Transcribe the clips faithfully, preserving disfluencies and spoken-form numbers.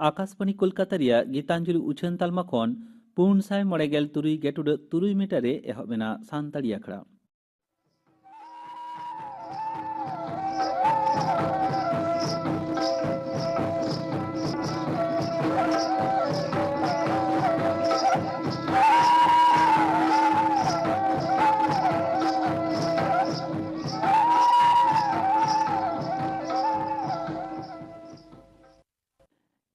ᱟᱠᱟᱥᱵᱟᱬᱤ ᱠᱳᱞᱠᱟᱛᱟ ᱨᱮᱭᱟᱜ ᱜᱤᱛᱟᱧᱡᱚᱞᱤ ᱩᱪᱷᱟᱹᱱ ᱛᱟᱞᱢᱟ ᱠᱷᱚᱱ ᱯᱩᱱ ᱥᱟᱭ ᱢᱚᱬᱮ ᱜᱮᱞ ᱛᱩᱨᱩᱭ ᱜᱮᱴᱩᱰᱟᱹᱜ ᱛᱩᱨᱩᱭ ᱢᱤᱴᱟᱨ ᱨᱮ ᱮᱦᱚᱵ ᱮᱱᱟ ᱥᱟᱱᱛᱟᱲᱤ ᱟᱠᱷᱲᱟ᱾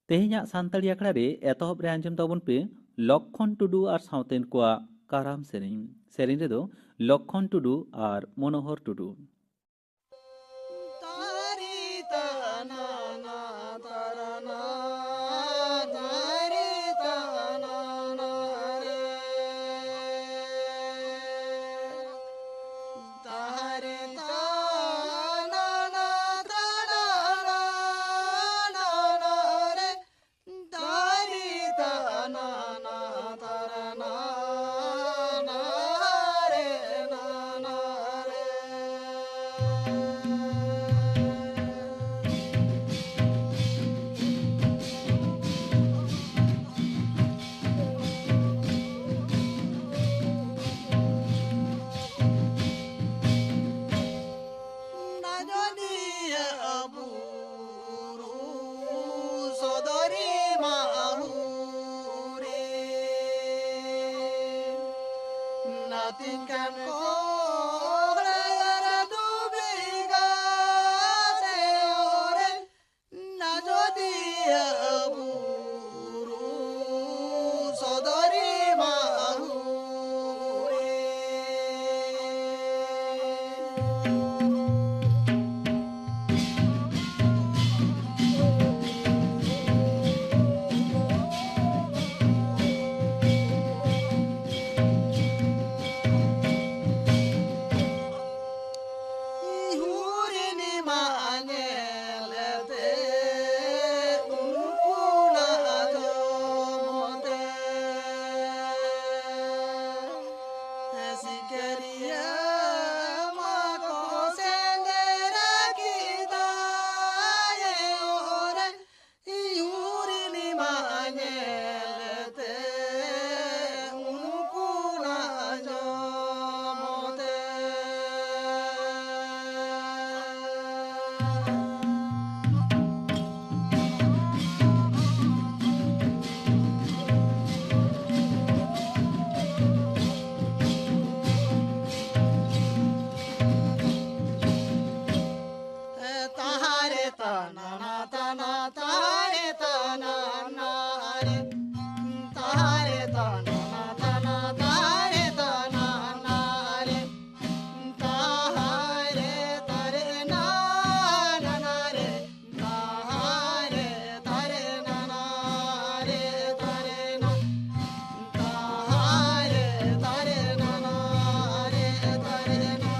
ᱛᱮᱦᱮᱧᱟᱜ ᱥᱟᱱᱛᱟᱲᱤ ᱟᱠᱷᱲᱟ ᱨᱮ ᱮᱛᱚᱦᱚᱵ ᱨᱮ ᱟᱸᱡᱚᱢ ᱛᱟᱵᱚᱱ ᱯᱮ ᱞᱚᱠᱠᱷᱚᱱ ᱴᱩᱰᱩ ᱟᱨ ᱥᱟᱶᱛᱮᱱ ᱠᱚᱣᱟᱜ ᱠᱟᱨᱟᱢ ᱥᱮᱨᱮᱧ᱾ ᱥᱮᱨᱮᱧ ᱨᱮᱫᱚ ᱞᱚᱠᱠᱷᱚᱱ ᱴᱩᱰᱩ ᱟᱨ ᱢᱚᱱᱳᱦᱚᱨ ᱴᱩᱰᱩ᱾ ᱟᱡᱚᱫᱤᱭᱟᱹ ᱵᱩᱨᱩ ᱥᱚᱫᱚᱨᱤ ᱢᱟᱦᱩᱨᱤ, ᱱᱟᱹᱛᱤᱧ ᱠᱟᱱ ᱠᱚᱲᱟ ᱫᱩ ᱵᱤᱜᱷᱟ ᱥᱮᱣᱨᱮ ᱟᱡᱚᱫᱤᱭᱟᱹ ᱵᱩᱨᱩ ᱥᱚᱫᱚᱨᱤ ᱢᱟᱦᱩᱨᱤ᱾ ᱧᱮᱞᱛᱮ ᱩᱱᱠᱩ ᱞᱟᱡᱚᱢ ᱛᱮ ᱥᱤᱠᱟᱹᱨᱤᱭᱟᱹ ᱢᱟ ᱠᱚ ᱥᱮᱸᱫᱽᱨᱟ ᱠᱮᱫᱟ ᱮ ᱚᱨᱮ, ᱤᱧ ᱦᱚᱸ ᱨᱤᱱᱤ ᱢᱟ ᱧᱮᱞ ᱛᱮ ᱩᱱᱠᱩ ᱱᱟ ᱟᱸᱡᱚᱢ ᱛᱮ᱾ ᱛᱟᱦᱟᱨᱮ ᱛᱟᱱᱟᱱᱟ ᱛᱟᱱᱟ ᱛᱟᱦᱟᱨᱮ ᱛᱟᱱᱟᱱᱟ ᱨᱮ, ᱛᱟᱦᱟᱨᱮ ᱛᱟᱱᱟᱱᱟ ᱛᱟᱱᱟ ᱛᱟᱦᱟᱨᱮ ᱛᱟᱱᱟᱱᱟ ᱨᱮ, ᱛᱟᱦᱟᱨᱮ ᱛᱟᱨᱮ ᱱᱟᱱᱟ ᱨᱮ, ᱛᱟᱦᱟᱨᱮ ᱛᱟᱨᱮ ᱱᱟᱱᱟ ᱨᱮ ᱛᱟᱨᱮ ᱱᱟ, ᱛᱟᱦᱟᱨᱮ ᱛᱟᱨᱮ ᱱᱟᱱᱟ ᱨᱮ ᱛᱟᱨᱮ ᱱᱟ᱾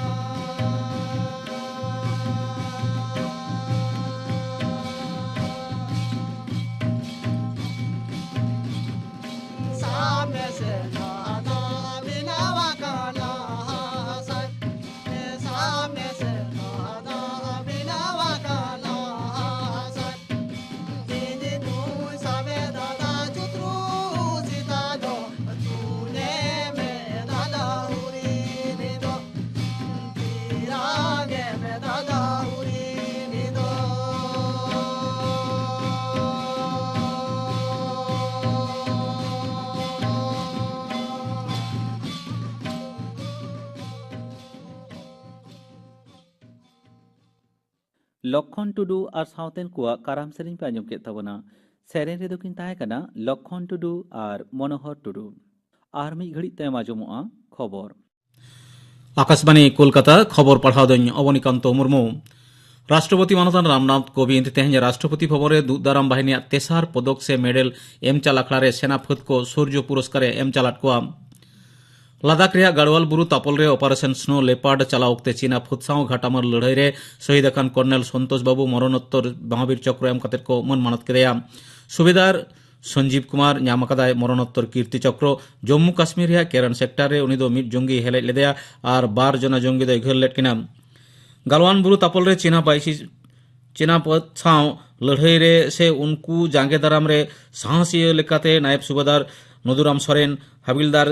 ᱥᱟᱢᱮ ᱥᱮ ᱱᱟᱫᱟ ᱵᱮᱱᱟᱣ ᱟᱠᱟᱱᱟ ᱦᱟᱥᱟᱭ᱾ ᱥᱟᱢᱮ ᱥᱮ ᱱᱟᱫᱟ ᱵᱮᱱᱟᱣ ᱟᱠᱟᱱᱟ ᱦᱟᱥᱟᱭ᱾ ᱤᱧ ᱱᱩᱭ ᱥᱟᱢᱮ ᱫᱟᱫᱟ ᱪᱩᱛᱨᱩ ᱥᱤᱛᱟ ᱫᱚ ᱪᱩᱱᱮ ᱢᱮ ᱫᱟᱫᱟ ᱦᱩᱨᱤᱱᱤ ᱫᱚ᱾ ᱛᱤᱨᱟᱜᱮ ᱢᱮ ᱫᱟᱫᱟ ᱦᱩᱨᱤᱱᱤ ᱫᱚ᱾ ᱞᱚᱠᱠᱷᱚᱱ ᱴᱩᱰᱩ ᱟᱨ ᱥᱟᱶᱛᱮᱱ ᱠᱚᱣᱟᱜ ᱠᱟᱨᱟᱢ ᱥᱮᱨᱮᱧ ᱯᱮ ᱟᱸᱡᱚᱢ ᱠᱮᱫ ᱛᱟᱵᱚᱱᱟ᱾ ᱥᱮᱨᱮᱧ ᱨᱮᱫᱚ ᱠᱤᱱ ᱛᱟᱦᱮᱸ ᱠᱟᱱᱟ ᱞᱚᱠᱠᱷᱚᱱ ᱴᱩᱰᱩ ᱟᱨ ᱢᱚᱱᱳᱦᱚᱨ ᱴᱩᱰᱩ᱾ ᱟᱨ ᱢᱤᱫ ᱜᱷᱟᱹᱲᱤᱡ ᱛᱟᱭᱚᱢ ᱟᱸᱡᱚᱢᱚᱜᱼᱟ ᱠᱷᱚᱵᱚᱨ᱾ ᱟᱠᱟᱥᱵᱟᱬᱤ ᱠᱳᱞᱠᱟᱛᱟ, ᱠᱷᱚᱵᱚᱨ ᱯᱟᱲᱦᱟᱣ ᱫᱚᱧ ᱚᱵᱚᱱᱤᱠᱟᱱᱛᱚ ᱢᱩᱨᱢᱩ᱾ ᱨᱟᱥᱴᱨᱚᱯᱚᱛᱤ ᱢᱟᱱᱚᱛᱟᱱ ᱨᱟᱢᱱᱟᱛᱷ ᱠᱳᱵᱤᱱᱫᱽ ᱛᱮᱦᱮᱧ ᱨᱟᱥᱴᱨᱚᱯᱚᱛᱤ ᱵᱷᱚᱵᱚᱱ ᱨᱮ ᱫᱩᱜ ᱫᱟᱨᱟᱢ ᱵᱟᱦᱤᱱᱤᱭᱟᱜ ᱛᱮᱥᱟᱨ ᱯᱚᱫᱚᱠ ᱥᱮ ᱢᱮᱰᱮᱞ ᱮᱢ ᱪᱟᱞ ᱟᱠᱷᱲᱟ ᱨᱮ ᱥᱮᱱᱟ ᱯᱷᱟᱹᱫ ᱠᱚ ᱥᱳᱨᱡᱚ ᱯᱩᱨᱚᱥᱠᱟᱨ ᱮ ᱮᱢ ᱪᱟᱞᱟᱫ ᱠᱚᱣᱟ᱾ ᱞᱟᱫᱟᱠᱷ ᱨᱮᱭᱟᱜ ᱜᱟᱲᱣᱟᱞ ᱵᱩᱨᱩ ᱛᱟᱯᱚᱞ ᱨᱮ ᱚᱯᱟᱨᱮᱥᱚᱱ ᱥᱱᱳ ᱞᱮᱯᱟᱨᱰ ᱪᱟᱞᱟᱣ ᱚᱠᱛᱮ ᱪᱤᱱᱟ ᱯᱷᱟᱹᱫ ᱥᱟᱶ ᱜᱷᱟᱴᱟᱢᱟᱨ ᱞᱟᱹᱲᱦᱟᱹᱭ ᱨᱮ ᱥᱚᱦᱤᱫ ᱟᱠᱟᱱ ᱠᱚᱨᱱᱮᱞ ᱥᱚᱱᱛᱳᱥ ᱵᱟᱵᱩ ᱢᱚᱨᱚᱱᱳᱛᱛᱚᱨ ᱢᱚᱦᱟᱵᱤᱨ ᱪᱚᱠᱨᱚ ᱮᱢ ᱠᱟᱛᱮ ᱠᱚ ᱢᱟᱹᱱ ᱢᱟᱱᱚᱛ ᱠᱮᱫᱮᱭᱟ᱾ ᱥᱩᱵᱮᱫᱟᱨ ᱥᱚᱧᱡᱤᱵ ᱠᱩᱢᱟᱨ ᱧᱟᱢ ᱟᱠᱟᱫᱟᱭ ᱢᱚᱨᱚᱱᱳᱛᱛᱚᱨ ᱠᱤᱨᱛᱤ ᱪᱚᱠᱨᱚ᱾ ᱡᱚᱢᱢᱩ ᱠᱟᱥᱢᱤᱨ ᱨᱮᱭᱟᱜ ᱠᱮᱨᱟᱱ ᱥᱮᱠᱴᱟᱨ ᱨᱮ ᱩᱱᱤ ᱫᱚ ᱢᱤᱫ ᱡᱚᱝᱜᱤᱭ ᱦᱮᱞᱮᱡ ᱞᱮᱫᱮᱭᱟ ᱟᱨ ᱵᱟᱨ ᱡᱚᱱᱟ ᱡᱚᱝᱜᱤ ᱫᱚᱭ ᱜᱷᱟᱹᱞ ᱞᱮᱫ ᱠᱤᱱᱟ᱾ ᱜᱟᱞᱣᱟᱱ ᱵᱩᱨᱩ ᱛᱟᱯᱚᱞ ᱨᱮ ᱪᱤᱱᱟ ᱵᱟᱭᱥᱤ, ᱪᱤᱱᱟ ᱯᱟᱹᱫ ᱥᱟᱶ ᱞᱟᱹᱲᱦᱟᱹᱭ ᱨᱮ ᱥᱮ ᱩᱱᱠᱩ ᱡᱟᱸᱜᱮ ᱫᱟᱨᱟᱢ ᱨᱮ ᱥᱟᱦᱟᱥᱤᱭᱟᱹ ᱞᱮᱠᱟᱛᱮ ᱱᱟᱭᱮᱵ ᱥᱩᱵᱮᱫᱟᱨ ᱱᱚᱫᱩᱨᱟᱢ ᱥᱚᱨᱮᱱ, ᱦᱟᱵᱤᱞᱫᱟᱨ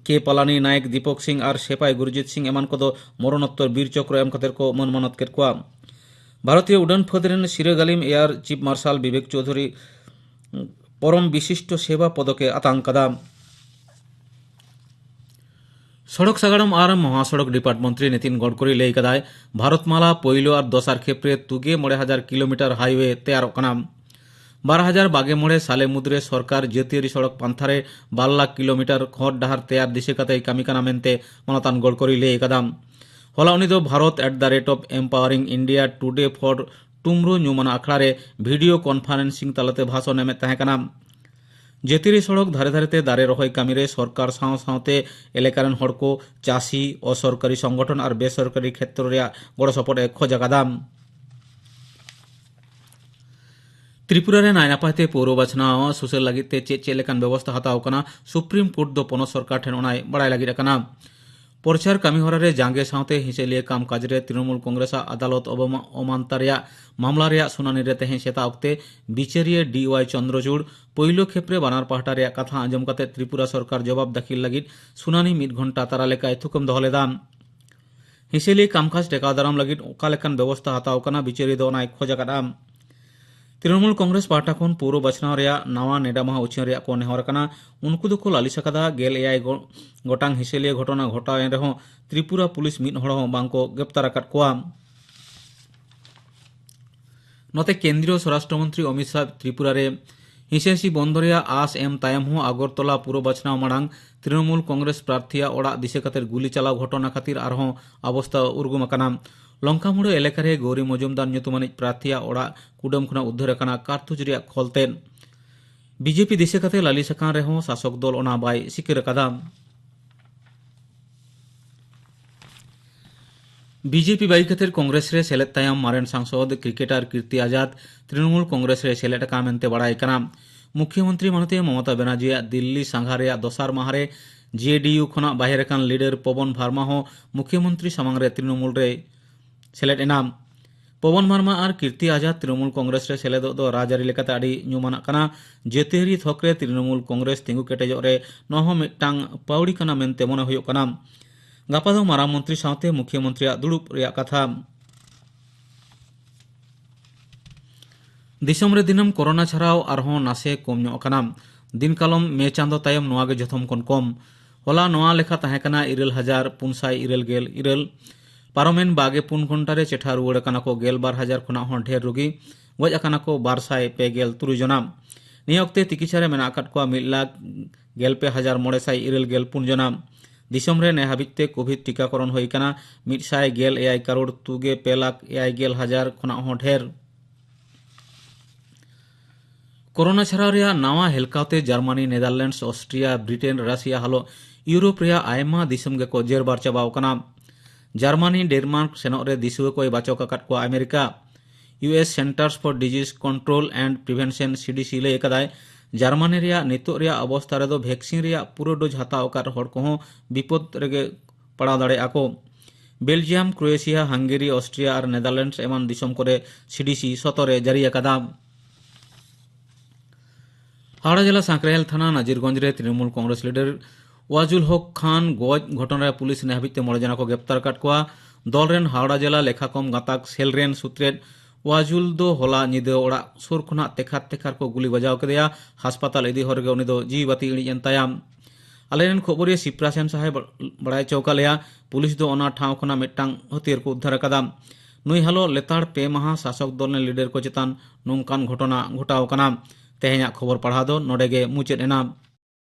ᱠᱮ ᱯᱟᱞᱟᱱᱤ ᱱᱟᱭᱮᱠ, ᱫᱤᱯᱚᱠ ᱥᱤᱝ ᱟᱨ ᱥᱮᱯᱟᱭ ᱜᱩᱨᱡᱤᱛ ᱥᱤᱝ ᱮᱢᱟᱱ ᱠᱚᱫᱚ ᱢᱚᱨᱚᱱᱳᱛᱛᱚᱨ ᱵᱤᱨ ᱪᱚᱠᱨᱚ ᱮᱢ ᱠᱟᱛᱮ ᱠᱚ ᱢᱟᱹᱱ ᱢᱟᱱᱚᱛ ᱠᱮᱫ ᱠᱚᱣᱟ᱾ ᱵᱷᱟᱨᱚᱛᱤᱭᱚ ᱩᱰᱟᱹᱱ ᱯᱷᱟᱹᱫᱽ ᱨᱮᱱ ᱥᱤᱨᱟᱹ ᱜᱟᱹᱞᱤᱢ ᱮᱭᱟᱨ ᱪᱤᱯ ᱢᱟᱨᱥᱟᱞ ᱵᱤᱵᱮᱠ ᱪᱳᱣᱫᱷᱩᱨᱤ ᱯᱚᱨᱚᱢ ᱵᱤᱥᱤᱥᱴᱚ ᱥᱮᱵᱟ ᱯᱚᱫᱚᱠ ᱮ ᱟᱛᱟᱝ ᱠᱟᱫᱟ᱾ ᱥᱚᱲᱚᱠ ᱥᱟᱜᱟᱲᱚᱢ ᱟᱨ ᱢᱚᱦᱟᱥᱚᱲᱚᱠ ᱰᱤᱯᱟᱨᱴ ᱢᱚᱱᱛᱨᱤ ᱱᱤᱛᱤᱱ ᱜᱚᱰᱠᱚᱨᱤ ᱞᱟᱹᱭ ᱠᱟᱫᱟᱭ, ᱵᱷᱟᱨᱚᱛ ᱢᱟᱞᱟ ᱯᱳᱭᱞᱳ ᱟᱨ ᱫᱚᱥᱟᱨ ᱠᱷᱮᱯ ᱨᱮ ᱛᱩᱜᱮ ᱢᱚᱬᱮ ᱦᱟᱡᱟᱨ ᱠᱤᱞᱳᱢᱤᱴᱟᱨ ᱦᱟᱭᱣᱮ ᱛᱮᱭᱟᱨᱚᱜ ᱠᱟᱱᱟ᱾ ᱵᱟᱨ ᱦᱟᱡᱟᱨ ᱵᱟᱜᱮ ᱢᱚᱬᱮ ᱥᱟᱞᱮ ᱢᱩᱫᱽᱨᱮ ᱥᱚᱨᱠᱟᱨ ᱡᱟᱹᱛᱤᱭᱟᱹᱨᱤ ᱥᱚᱲᱚᱠ ᱯᱟᱱᱛᱷᱟ ᱨᱮ ᱵᱟᱨ ᱞᱟᱠᱷ ᱠᱤᱞᱳᱢᱤᱴᱟᱨ ᱦᱚᱨ ᱰᱟᱦᱟᱨ ᱛᱮᱭᱟᱨ ᱫᱤᱥᱟᱹ ᱠᱟᱛᱮᱭ ᱠᱟᱹᱢᱤ ᱠᱟᱱᱟ ᱢᱮᱱᱛᱮ ᱢᱟᱱᱚᱛᱟᱱ ᱜᱚᱰᱠᱚᱨᱤ ᱞᱟᱹᱭ ᱟᱠᱟᱫᱟ᱾ ᱦᱚᱞᱟ ᱩᱱᱤ ᱫᱚ Bharat at the rate of empowering India today for tomorrow ᱧᱩᱢᱟᱱᱟᱜ ᱟᱠᱷᱲᱟ ᱨᱮ ᱵᱷᱤᱰᱤᱭᱳ ᱠᱚᱱᱯᱷᱟᱨᱮᱱᱥᱤᱝ ᱛᱟᱞᱟᱛᱮ ᱵᱷᱟᱥᱚᱱ ᱮᱢᱮᱫ ᱛᱟᱦᱮᱸ ᱠᱟᱱᱟ᱾ ᱡᱟᱹᱛᱤᱭᱟᱹᱨᱤ ᱥᱚᱲᱚᱠ ᱫᱷᱟᱨᱮ ᱫᱷᱟᱨᱮᱛᱮ ᱫᱟᱨᱮ ᱨᱚᱦᱚᱭ ᱠᱟᱹᱢᱤ ᱨᱮ ᱥᱚᱨᱠᱟᱨ ᱥᱟᱶ ᱥᱟᱶᱛᱮ ᱮᱞᱟᱠᱟ ᱨᱮᱱ ᱦᱚᱲ ᱠᱚ, ᱪᱟᱹᱥᱤ, ᱚᱥᱚᱨᱠᱟᱨᱤ ᱥᱚᱝᱜᱚᱴᱷᱚᱱ ᱟᱨ ᱵᱮᱥᱚᱨᱠᱟᱨᱤ ᱠᱷᱮᱛᱨᱚ ᱨᱮᱭᱟᱜ ᱜᱚᱲᱚ ᱥᱚᱯᱚᱦᱚᱫ ᱮ ᱠᱷᱚᱡ ᱟᱠᱟᱫᱟ᱾ ᱛᱨᱤᱯᱩᱨᱟ ᱨᱮ ᱱᱟᱭ ᱱᱟᱯᱟᱭ ᱛᱮ ᱯᱳᱣᱨᱚ ᱵᱟᱪᱷᱱᱟᱣ ᱥᱩᱥᱟᱹᱨ ᱞᱟᱹᱜᱤᱫ ᱛᱮ ᱪᱮᱫ ᱪᱮᱫ ᱞᱮᱠᱟᱱ ᱵᱮᱵᱚᱥᱛᱷᱟ ᱦᱟᱛᱟᱣ ᱠᱟᱱᱟ, ᱥᱩᱯᱨᱤᱢ ᱠᱳᱨᱴ ᱫᱚ ᱯᱚᱱᱚᱛ ᱥᱚᱨᱠᱟᱨ ᱴᱷᱮᱱ ᱚᱱᱟᱭ ᱵᱟᱲᱟᱭ ᱞᱟᱹᱜᱤᱫ ᱟᱠᱟᱱᱟ᱾ ᱯᱨᱚᱪᱟᱨ ᱠᱟᱹᱢᱤ ᱦᱚᱨᱟ ᱨᱮ ᱡᱟᱸᱜᱮ ᱥᱟᱶᱛᱮ ᱦᱤᱸᱥᱟᱹᱞᱤᱭᱟᱹ ᱠᱟᱢ ᱠᱟᱡᱽ ᱨᱮ ᱛᱨᱤᱱᱚᱢᱩᱞ ᱠᱚᱝᱜᱨᱮᱥ ᱟᱜ ᱟᱫᱟᱞᱚᱛ ᱚᱵᱚᱢᱟ-, ᱚᱢᱟᱱᱛᱟ ᱨᱮᱭᱟᱜ ᱢᱟᱢᱞᱟ ᱨᱮᱭᱟᱜ ᱥᱩᱱᱟᱱᱤ ᱨᱮ ᱛᱮᱦᱮᱧ ᱥᱮᱛᱟᱜ ᱚᱠᱛᱮ ᱵᱤᱪᱟᱹᱨᱤᱭᱟᱹ ᱰᱤ ᱣᱟᱭ ᱪᱚᱱᱫᱨᱚᱪᱩᱲ ᱯᱳᱭᱞᱳ ᱠᱷᱮᱯ ᱨᱮ ᱵᱟᱱᱟᱨ ᱯᱟᱦᱴᱟ ᱨᱮᱭᱟᱜ ᱠᱟᱛᱷᱟ ᱟᱸᱡᱚᱢ ᱠᱟᱛᱮ ᱛᱨᱤᱯᱩᱨᱟ ᱥᱚᱨᱠᱟᱨ ᱡᱚᱵᱟᱵ ᱫᱟᱹᱠᱷᱤᱞ ᱞᱟᱹᱜᱤᱫ ᱥᱩᱱᱟᱱᱤ ᱢᱤᱫ ᱜᱷᱚᱱᱴᱟ ᱛᱟᱨᱟ ᱞᱮᱠᱟᱭ ᱛᱷᱩᱠᱟᱹᱢ ᱫᱚᱦᱚ ᱞᱮᱫᱟ᱾ ᱦᱤᱸᱥᱟᱹᱞᱤᱭᱟᱹ ᱠᱟᱢᱠᱟᱡᱽ ᱴᱮᱠᱟᱣ ᱫᱟᱨᱟᱢ ᱞᱟᱹᱜᱤᱫ ᱚᱠᱟ ᱞᱮᱠᱟᱱ ᱵᱮᱵᱚᱥᱛᱷᱟ ᱦᱟᱛᱟᱣ ᱠᱟᱱᱟ, ᱵᱤᱪᱟᱹᱨᱤᱭᱟᱹ ᱫᱚ ᱚᱱᱟᱭ ᱠᱷᱚᱡ ᱟᱠᱟᱫᱼᱟ᱾ ᱛᱨᱤᱱᱚᱢᱩᱞ ᱠᱚᱝᱜᱨᱮᱥ ᱯᱟᱦᱴᱟ ᱠᱷᱚᱱ ᱯᱳᱣᱨᱚ ᱵᱟᱪᱷᱱᱟᱣ ᱨᱮᱭᱟᱜ ᱱᱟᱣᱟ ᱱᱮᱰᱟ ᱢᱟᱦᱟ ᱩᱪᱷᱟᱹᱱ ᱨᱮᱭᱟᱜ ᱠᱚ ᱱᱮᱦᱚᱨ ᱟᱠᱟᱱᱟ᱾ ᱩᱱᱠᱩ ᱫᱚᱠᱚ ᱞᱟᱹᱞᱤᱥ ᱟᱠᱟᱫᱟ, ᱜᱮᱞ ᱮᱭᱟᱭ ᱜᱚ-, ᱜᱚᱴᱟᱝ ᱦᱤᱸᱥᱟᱹᱞᱤᱭᱟᱹ ᱜᱷᱚᱴᱚᱱᱟ ᱜᱷᱚᱴᱟᱣ ᱮᱱ ᱨᱮᱦᱚᱸ ᱛᱨᱤᱯᱩᱨᱟ ᱯᱩᱞᱤᱥ ᱢᱤᱫ ᱦᱚᱲ ᱦᱚᱸ ᱵᱟᱝ ᱠᱚ ᱜᱨᱮᱯᱛᱟᱨ ᱟᱠᱟᱫ ᱠᱚᱣᱟ᱾ ᱱᱚᱛᱮ ᱠᱮᱱᱫᱨᱤᱭᱚ ᱥᱚᱨᱟᱥᱴᱨᱚ ᱢᱚᱱᱛᱨᱤ ᱚᱢᱤᱛ ᱥᱟᱦ ᱛᱨᱤᱯᱩᱨᱟ ᱨᱮ ᱦᱤᱸᱥᱟᱹᱦᱤᱸᱥᱤ ᱵᱚᱱᱫᱚ ᱨᱮᱭᱟᱜ ᱟᱸᱥ ᱮᱢ ᱛᱟᱭᱚᱢ ᱦᱚᱸ ᱟᱜᱚᱨᱛᱚᱞᱟ ᱯᱩᱨᱚ ᱵᱟᱪᱷᱱᱟᱣ ᱢᱟᱲᱟᱝ ᱛᱨᱤᱱᱚᱢᱩᱞ ᱠᱚᱝᱜᱨᱮᱥ ᱯᱨᱟᱨᱛᱷᱤᱭᱟᱜ ᱚᱲᱟᱜ ᱫᱤᱥᱟᱹ ᱠᱟᱛᱮ ᱜᱩᱞᱤ ᱪᱟᱞᱟᱣ ᱜᱷᱚᱴᱚᱱᱟ ᱠᱷᱟᱹᱛᱤᱨ ᱟᱨᱦᱚᱸ ᱚᱵᱚᱥᱛᱟ ᱩᱨᱜᱩᱢ ᱟᱠᱟᱱᱟ᱾ ᱞᱚᱝᱠᱟᱢᱩᱲᱟᱹ ᱮᱞᱟᱠᱟ ᱨᱮ ᱜᱳᱣᱨᱤ ᱢᱚᱡᱩᱢᱫᱟᱨ ᱧᱩᱛᱩᱢᱟᱱᱤᱡ ᱯᱨᱟᱨᱛᱷᱤᱭᱟᱜ ᱚᱲᱟᱜ ᱠᱩᱰᱟᱹᱢ ᱠᱷᱚᱱᱟᱜ ᱩᱫᱽᱫᱷᱟᱹᱨ ᱟᱠᱟᱱᱟ ᱠᱟᱨᱛᱩᱡᱽ ᱨᱮᱭᱟᱜ ᱠᱷᱚᱞ ᱛᱮᱫ᱾ ᱵᱤᱡᱮᱯᱤ ᱫᱤᱥᱟᱹ ᱠᱟᱛᱮ ᱞᱟᱹᱞᱤᱥ ᱟᱠᱟᱱ ᱨᱮᱦᱚᱸ ᱥᱟᱥᱚᱠ ᱫᱚᱞ ᱚᱱᱟ ᱵᱟᱭ ᱥᱤᱠᱟᱹᱨ ᱟᱠᱟᱫᱟ᱾ ᱵᱤᱡᱮᱯᱤ ᱵᱟᱹᱜᱤ ᱠᱟᱛᱮ ᱠᱚᱝᱜᱨᱮᱥ ᱨᱮ ᱥᱮᱞᱮᱫ ᱛᱟᱭᱚᱢ ᱢᱟᱨᱮᱱ ᱥᱟᱝᱥᱚᱫ ᱠᱨᱤᱠᱮᱴᱟᱨ ᱠᱤᱨᱛᱤ ᱟᱡᱟᱫ ᱛᱨᱤᱱᱚᱢᱩᱞ ᱠᱚᱝᱜᱨᱮᱥ ᱨᱮ ᱥᱮᱞᱮᱫ ᱟᱠᱟᱱᱟ ᱢᱮᱱᱛᱮ ᱵᱟᱲᱟᱭ ᱠᱟᱱᱟ᱾ ᱢᱩᱠᱷᱭᱚᱢᱚᱱᱛᱨᱤ ᱢᱟᱱᱚᱛᱤᱭᱟᱹ ᱢᱚᱢᱚᱛᱟ ᱵᱮᱱᱟᱨᱡᱤᱭᱟᱜ ᱫᱤᱞᱞᱤ ᱥᱟᱸᱜᱷᱟᱨ ᱨᱮᱭᱟᱜ ᱫᱚᱥᱟᱨ ᱢᱟᱦᱟ ᱨᱮ ᱡᱮ ᱮᱱ ᱭᱩ ᱠᱷᱚᱱᱟᱜ ᱵᱟᱦᱮᱨ ᱟᱠᱟᱱ ᱞᱤᱰᱟᱨ ᱯᱚᱵᱚᱱ ᱵᱷᱟᱨᱢᱟ ᱦᱚᱸ ᱢᱩᱠᱷᱭᱚᱢᱚᱱᱛᱨᱤ ᱥᱟᱢᱟᱝ ᱨᱮ ᱛᱨᱤᱱᱚᱢᱩᱞ ᱨᱮᱭ ᱥᱮᱞᱮᱫ ᱮᱱᱟ᱾ ᱯᱚᱵᱚᱱ ᱵᱷᱟᱨᱢᱟ ᱟᱨ ᱠᱤᱨᱛᱤ ᱟᱡᱟᱫ ᱛᱨᱤᱱᱚᱢᱩᱞ ᱠᱚᱝᱜᱨᱮᱥ ᱨᱮ ᱥᱮᱞᱮᱫᱚᱜ ᱫᱚ ᱨᱟᱡᱽᱟᱹᱨᱤ ᱞᱮᱠᱟᱛᱮ ᱟᱹᱰᱤ ᱧᱩᱢᱟᱱᱟᱜ ᱠᱟᱱᱟ᱾ ᱡᱟᱹᱛᱤᱭᱟᱹᱨᱤ ᱛᱷᱚᱠ ᱨᱮ ᱛᱨᱤᱱᱚᱢᱩᱞ ᱠᱚᱝᱜᱨᱮᱥ ᱛᱤᱸᱜᱩ ᱠᱮᱴᱮᱡᱚᱜ ᱨᱮ ᱱᱚᱣᱟ ᱦᱚᱸ ᱢᱤᱫᱴᱟᱝ ᱯᱟᱹᱣᱲᱤ ᱠᱟᱱᱟ ᱢᱮᱱᱛᱮ ᱢᱚᱱᱮ ᱦᱩᱭᱩᱜ ᱠᱟᱱᱟ᱾ ᱜᱟᱯᱟ ᱫᱚ ᱢᱟᱨᱟᱝ ᱢᱚᱱᱛᱨᱤ ᱥᱟᱶᱛᱮ ᱢᱩᱠᱷᱭᱚᱢᱚᱱᱛᱨᱤᱭᱟᱜ ᱫᱩᱲᱩᱵ ᱨᱮᱭᱟᱜ ᱠᱟᱛᱷᱟ᱾ ᱫᱤᱥᱚᱢ ᱨᱮ ᱫᱤᱱᱟᱹᱢ ᱠᱳᱨᱳᱱᱟ ᱪᱷᱟᱲᱟᱣ ᱟᱨᱦᱚᱸ ᱱᱟᱥᱮ ᱠᱚᱢ ᱧᱚᱜ ᱟᱠᱟᱱᱟ᱾ ᱫᱤᱱ ᱠᱟᱞᱚᱢ ᱢᱮ ᱪᱟᱸᱫᱚ ᱛᱟᱭᱚᱢ ᱱᱚᱣᱟ ᱜᱮ ᱡᱚᱛᱚᱢ ᱠᱷᱚᱱ ᱠᱚᱢ᱾ ᱦᱚᱞᱟ ᱱᱚᱣᱟ ᱞᱮᱠᱷᱟ ᱛᱟᱦᱮᱸ ᱠᱟᱱᱟ ᱤᱨᱟᱹᱞ ᱦᱟᱡᱟᱨ ᱯᱩᱱ ᱥᱟᱭ ᱤᱨᱟᱹᱞ ᱜᱮᱞ ᱤᱨᱟᱹᱞ᱾ ᱯᱟᱨᱚᱢᱮᱱ ᱵᱟᱜᱮ ᱯᱩᱱ ᱜᱷᱚᱱᱴᱟ ᱨᱮ ᱪᱮᱴᱷᱟ ᱨᱩᱣᱟᱹᱲ ᱟᱠᱟᱱᱟ ᱠᱚ ᱜᱮᱞ ᱵᱟᱨ ᱦᱟᱡᱟᱨ ᱠᱷᱚᱱᱟᱜ ᱦᱚᱸ ᱰᱷᱮᱨ ᱨᱩᱜᱤ, ᱜᱚᱡ ᱟᱠᱟᱱᱟ ᱠᱚ ᱵᱟᱨ ᱥᱟᱭ ᱯᱮ ᱜᱮᱞ ᱛᱩᱨᱩᱭ ᱡᱚᱱᱟ᱾ ᱱᱤᱭᱟᱹ ᱚᱠᱛᱮ ᱛᱤᱠᱤᱪᱷᱟ ᱨᱮ ᱢᱮᱱᱟᱜ ᱟᱠᱟᱫ ᱠᱚᱣᱟ ᱢᱤᱫ ᱞᱟᱠᱷ ᱜᱮᱞ ᱯᱮ ᱦᱟᱡᱟᱨ ᱢᱚᱬᱮ ᱥᱟᱭ ᱤᱨᱟᱹᱞ ᱜᱮᱞ ᱯᱩᱱ ᱡᱚᱱᱟ᱾ ᱫᱤᱥᱚᱢ ᱨᱮ ᱱᱮ ᱦᱟᱹᱵᱤᱡ ᱛᱮ ᱠᱳᱵᱷᱤᱰ ᱴᱤᱠᱟᱠᱚᱨᱚᱱ ᱦᱩᱭ ᱟᱠᱟᱱᱟ ᱢᱤᱫ ᱥᱟᱭ ᱜᱮᱞ ᱮᱭᱟᱭ ᱠᱟᱨᱳᱲ ᱛᱩᱜᱮ ᱯᱮ ᱞᱟᱠᱷ ᱮᱭᱟᱭ ᱜᱮᱞ ᱦᱟᱡᱟᱨ ᱠᱷᱚᱱᱟᱜ ᱦᱚᱸ ᱰᱷᱮᱨ᱾ ᱠᱳᱨᱳᱱᱟ ᱪᱷᱟᱲᱟᱣ ᱨᱮᱭᱟᱜ ᱱᱟᱣᱟ ᱦᱮᱞᱠᱟᱣ ᱛᱮ Germany, Netherlands, Austria, Britain, Russia hello Europe ᱨᱮᱭᱟᱜ ᱟᱭᱢᱟ ᱫᱤᱥᱚᱢ ᱜᱮᱠᱚ ᱡᱮᱨᱵᱟᱨ ᱪᱟᱵᱟᱣ ᱟᱠᱟᱱᱟ᱾ ᱡᱟᱨᱢᱟᱱᱤ, ᱰᱮᱱᱢᱟᱨᱠ ᱥᱮᱱᱚᱜ ᱨᱮ ᱫᱤᱥᱩᱣᱟᱹ ᱠᱚᱭ ᱵᱟᱪᱚᱠ ᱟᱠᱟᱫ ᱠᱚᱣᱟ America. U S Centers for Disease Control and Prevention, ᱥᱤ ᱰᱤ ᱥᱤ, ᱞᱟᱹᱭ ᱟᱠᱟᱫᱟᱭ, ᱡᱟᱨᱢᱟᱱᱤ ᱨᱮᱭᱟᱜ ᱱᱤᱛᱚᱜ ᱨᱮᱭᱟᱜ ᱚᱵᱚᱥᱛᱟ ᱨᱮᱫᱚ ᱵᱷᱮᱠᱥᱤᱱ ᱨᱮᱭᱟᱜ ᱯᱩᱨᱟᱹ ᱰᱳᱡᱽ ᱦᱟᱛᱟᱣ ᱟᱠᱟᱫ ᱦᱚᱲ ᱠᱚᱦᱚᱸ ᱵᱤᱯᱚᱫ ᱨᱮᱜᱮ ᱯᱟᱲᱟᱣ ᱫᱟᱲᱮᱭᱟᱜᱼᱟ ᱠᱚ᱾ ᱵᱮᱞᱡᱤᱭᱟᱢ, ᱠᱨᱳᱭᱮᱥᱤᱭᱟ, ᱦᱟᱝᱜᱮᱨᱤ, ᱚᱥᱴᱨᱤᱭᱟ ᱟᱨ ᱱᱮᱫᱟᱨᱞᱮᱱᱰᱥ ᱮᱢᱟᱱ ᱫᱤᱥᱚᱢ ᱠᱚᱨᱮ ᱥᱤ ᱰᱤ ᱥᱤ ᱥᱚᱛᱚᱨ ᱮ ᱡᱟᱹᱨᱤ ᱟᱠᱟᱫᱟ᱾ ᱦᱟᱣᱲᱟ ᱡᱮᱞᱟ ᱥᱟᱸᱠᱨᱟᱭᱮᱞ ᱛᱷᱟᱱᱟ ᱱᱟᱡᱤᱨᱜᱚᱸᱡᱽ ᱨᱮ ᱛᱨᱤᱱᱚᱢᱩᱞ ᱠᱚᱝᱜᱨᱮᱥ ᱞᱤᱰᱟᱨ ᱣᱟᱡᱩᱞ ᱦᱚᱠ ᱠᱷᱟᱱ ᱜᱚᱡ ᱜᱷᱚᱴᱚᱱᱟ ᱨᱮ ᱯᱩᱞᱤᱥ ᱱᱤᱭᱟᱹ ᱦᱟᱹᱵᱤᱡ ᱛᱮ ᱢᱚᱬᱮ ᱡᱚᱱᱟ ᱠᱚ ᱜᱨᱮᱯᱛᱟᱨ ᱟᱠᱟᱫ ᱠᱚᱣᱟ᱾ ᱫᱚᱞ ᱨᱮᱱ ᱦᱟᱣᱲᱟ ᱡᱮᱞᱟ ᱞᱮᱠᱷᱟ ᱠᱚᱢ ᱜᱟᱛᱟᱠ ᱥᱮᱞ ᱨᱮᱱ ᱥᱩᱛᱨᱮᱫ ᱣᱟᱡᱩᱞ ᱫᱚ ᱦᱚᱞᱟ ᱧᱤᱫᱟᱹ ᱚᱲᱟᱜ ᱥᱩᱨ ᱠᱷᱚᱱᱟᱜ ᱛᱮᱠᱷᱟᱨ ᱛᱮᱠᱷᱟᱨ ᱠᱚ ᱜᱩᱞᱤ ᱵᱟᱡᱟᱣ ᱠᱮᱫᱮᱭᱟ᱾ ᱦᱟᱥᱯᱟᱛᱟᱞ ᱤᱫᱤ ᱦᱚᱨ ᱨᱮᱜᱮ ᱩᱱᱤ ᱫᱚ ᱡᱤᱣᱤ ᱵᱟᱹᱛᱤ ᱤᱬᱤᱡ ᱮᱱ ᱛᱟᱭᱟ᱾ ᱟᱞᱮ ᱨᱮᱱ ᱠᱷᱚᱵᱚᱨᱤᱭᱟᱹ ᱥᱤᱯᱨᱟ ᱥᱮᱱ ᱥᱟᱦᱟᱭ ᱵᱟᱲᱟᱭ ᱦᱚᱪᱚ ᱟᱠᱟᱫ ᱞᱮᱭᱟ, ᱯᱩᱞᱤᱥ ᱫᱚ ᱚᱱᱟ ᱴᱷᱟᱶ ᱠᱷᱚᱱᱟᱜ ᱢᱤᱫᱴᱟᱝ ᱦᱟᱹᱛᱭᱟᱹᱨ ᱠᱚ ᱩᱫᱽᱫᱷᱟᱨ ᱟᱠᱟᱫᱟ᱾ ᱱᱩᱭ ᱦᱟᱞᱚ ᱞᱮᱛᱟᱲ ᱯᱮ ᱢᱟᱦᱟ ᱥᱟᱥᱚᱠ ᱫᱚᱞ ᱨᱮᱱ ᱞᱤᱰᱟᱨ ᱠᱚ ᱪᱮᱛᱟᱱ ᱱᱚᱝᱠᱟᱱ ᱜᱷᱚᱴᱚᱱᱟ ᱜᱷᱚᱴᱟᱣ ᱟᱠᱟᱱᱟ᱾ ᱛᱮᱦᱮᱧᱟᱜ ᱠᱷᱚᱵᱚᱨ ᱯᱟᱲᱦᱟᱣ ᱫᱚ ᱱᱚᱰᱮ ᱜᱮ ᱢᱩᱪᱟᱹᱫ ᱮᱱᱟ᱾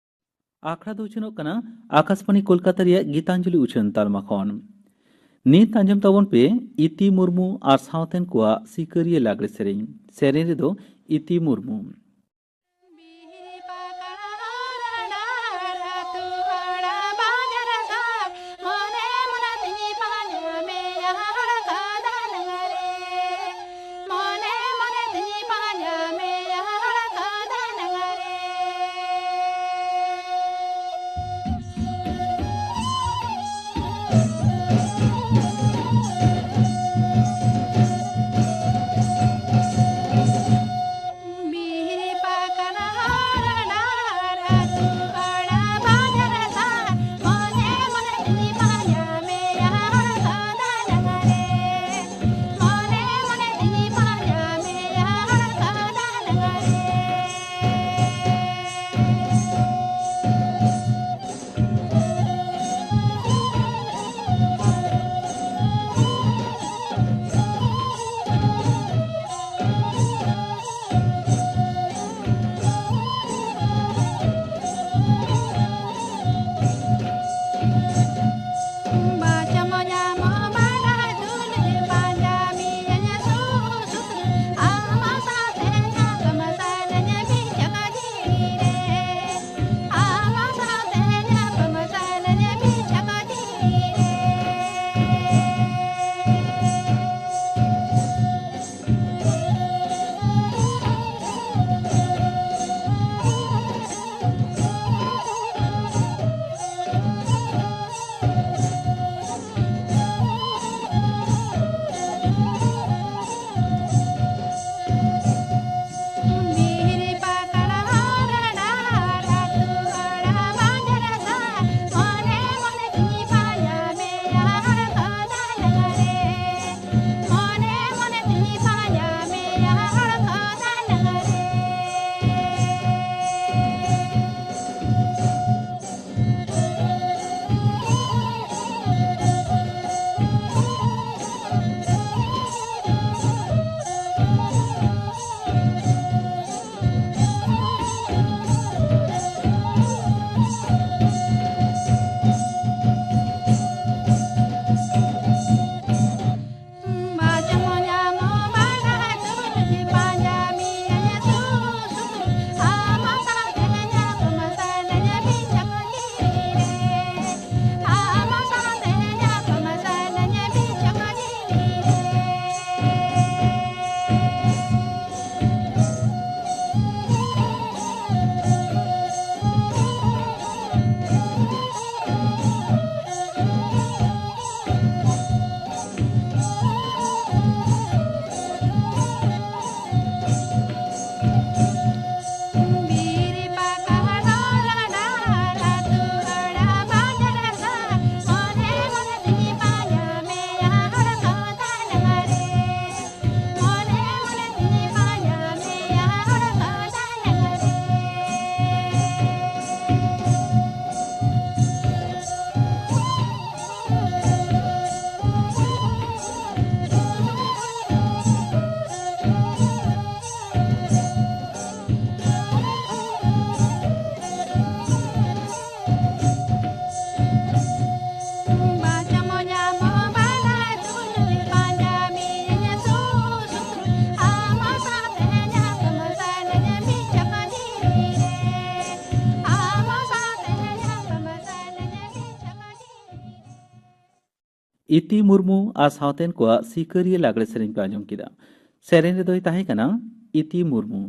ᱟᱠᱷᱲᱟ ᱫᱚ ᱩᱪᱷᱟᱹᱱᱚᱜ ᱠᱟᱱᱟ ᱟᱠᱟᱥᱵᱟᱬᱤ ᱠᱳᱞᱠᱟᱛᱟ ᱨᱮᱭᱟᱜ ᱜᱤᱛᱟᱧᱡᱚᱞᱤ ᱩᱪᱷᱟᱹᱱ ᱛᱟᱞᱢᱟ ᱠᱷᱚᱱ᱾ ᱱᱤᱛ ᱟᱸᱡᱚᱢ ᱛᱟᱵᱚᱱ ᱯᱮ ᱤᱛᱤ ᱢᱩᱨᱢᱩ ᱟᱨ ᱥᱟᱶᱛᱮᱱ ᱠᱚᱣᱟᱜ ᱥᱤᱠᱟᱹᱨᱤᱭᱟᱹ ᱞᱟᱜᱽᱲᱮ ᱥᱮᱨᱮᱧ᱾ ᱥᱮᱨᱮᱧ ᱨᱮᱫᱚ ᱤᱛᱤ ᱢᱩᱨᱢᱩ᱾ ᱤᱛᱤ ᱢᱩᱨᱢᱩ ᱟᱨ ᱥᱟᱶᱛᱮᱱ ᱠᱚᱣᱟᱜ ᱥᱤᱠᱟᱹᱨᱤᱭᱟᱹ ᱞᱟᱜᱽᱲᱮ ᱥᱮᱨᱮᱧ ᱯᱮ ᱟᱸᱡᱚᱢ ᱠᱮᱫᱟ᱾ ᱥᱮᱨᱮᱧ ᱨᱮᱫᱚᱭ ᱛᱟᱦᱮᱸ ᱠᱟᱱᱟ ᱤᱛᱤ ᱢᱩᱨᱢᱩ᱾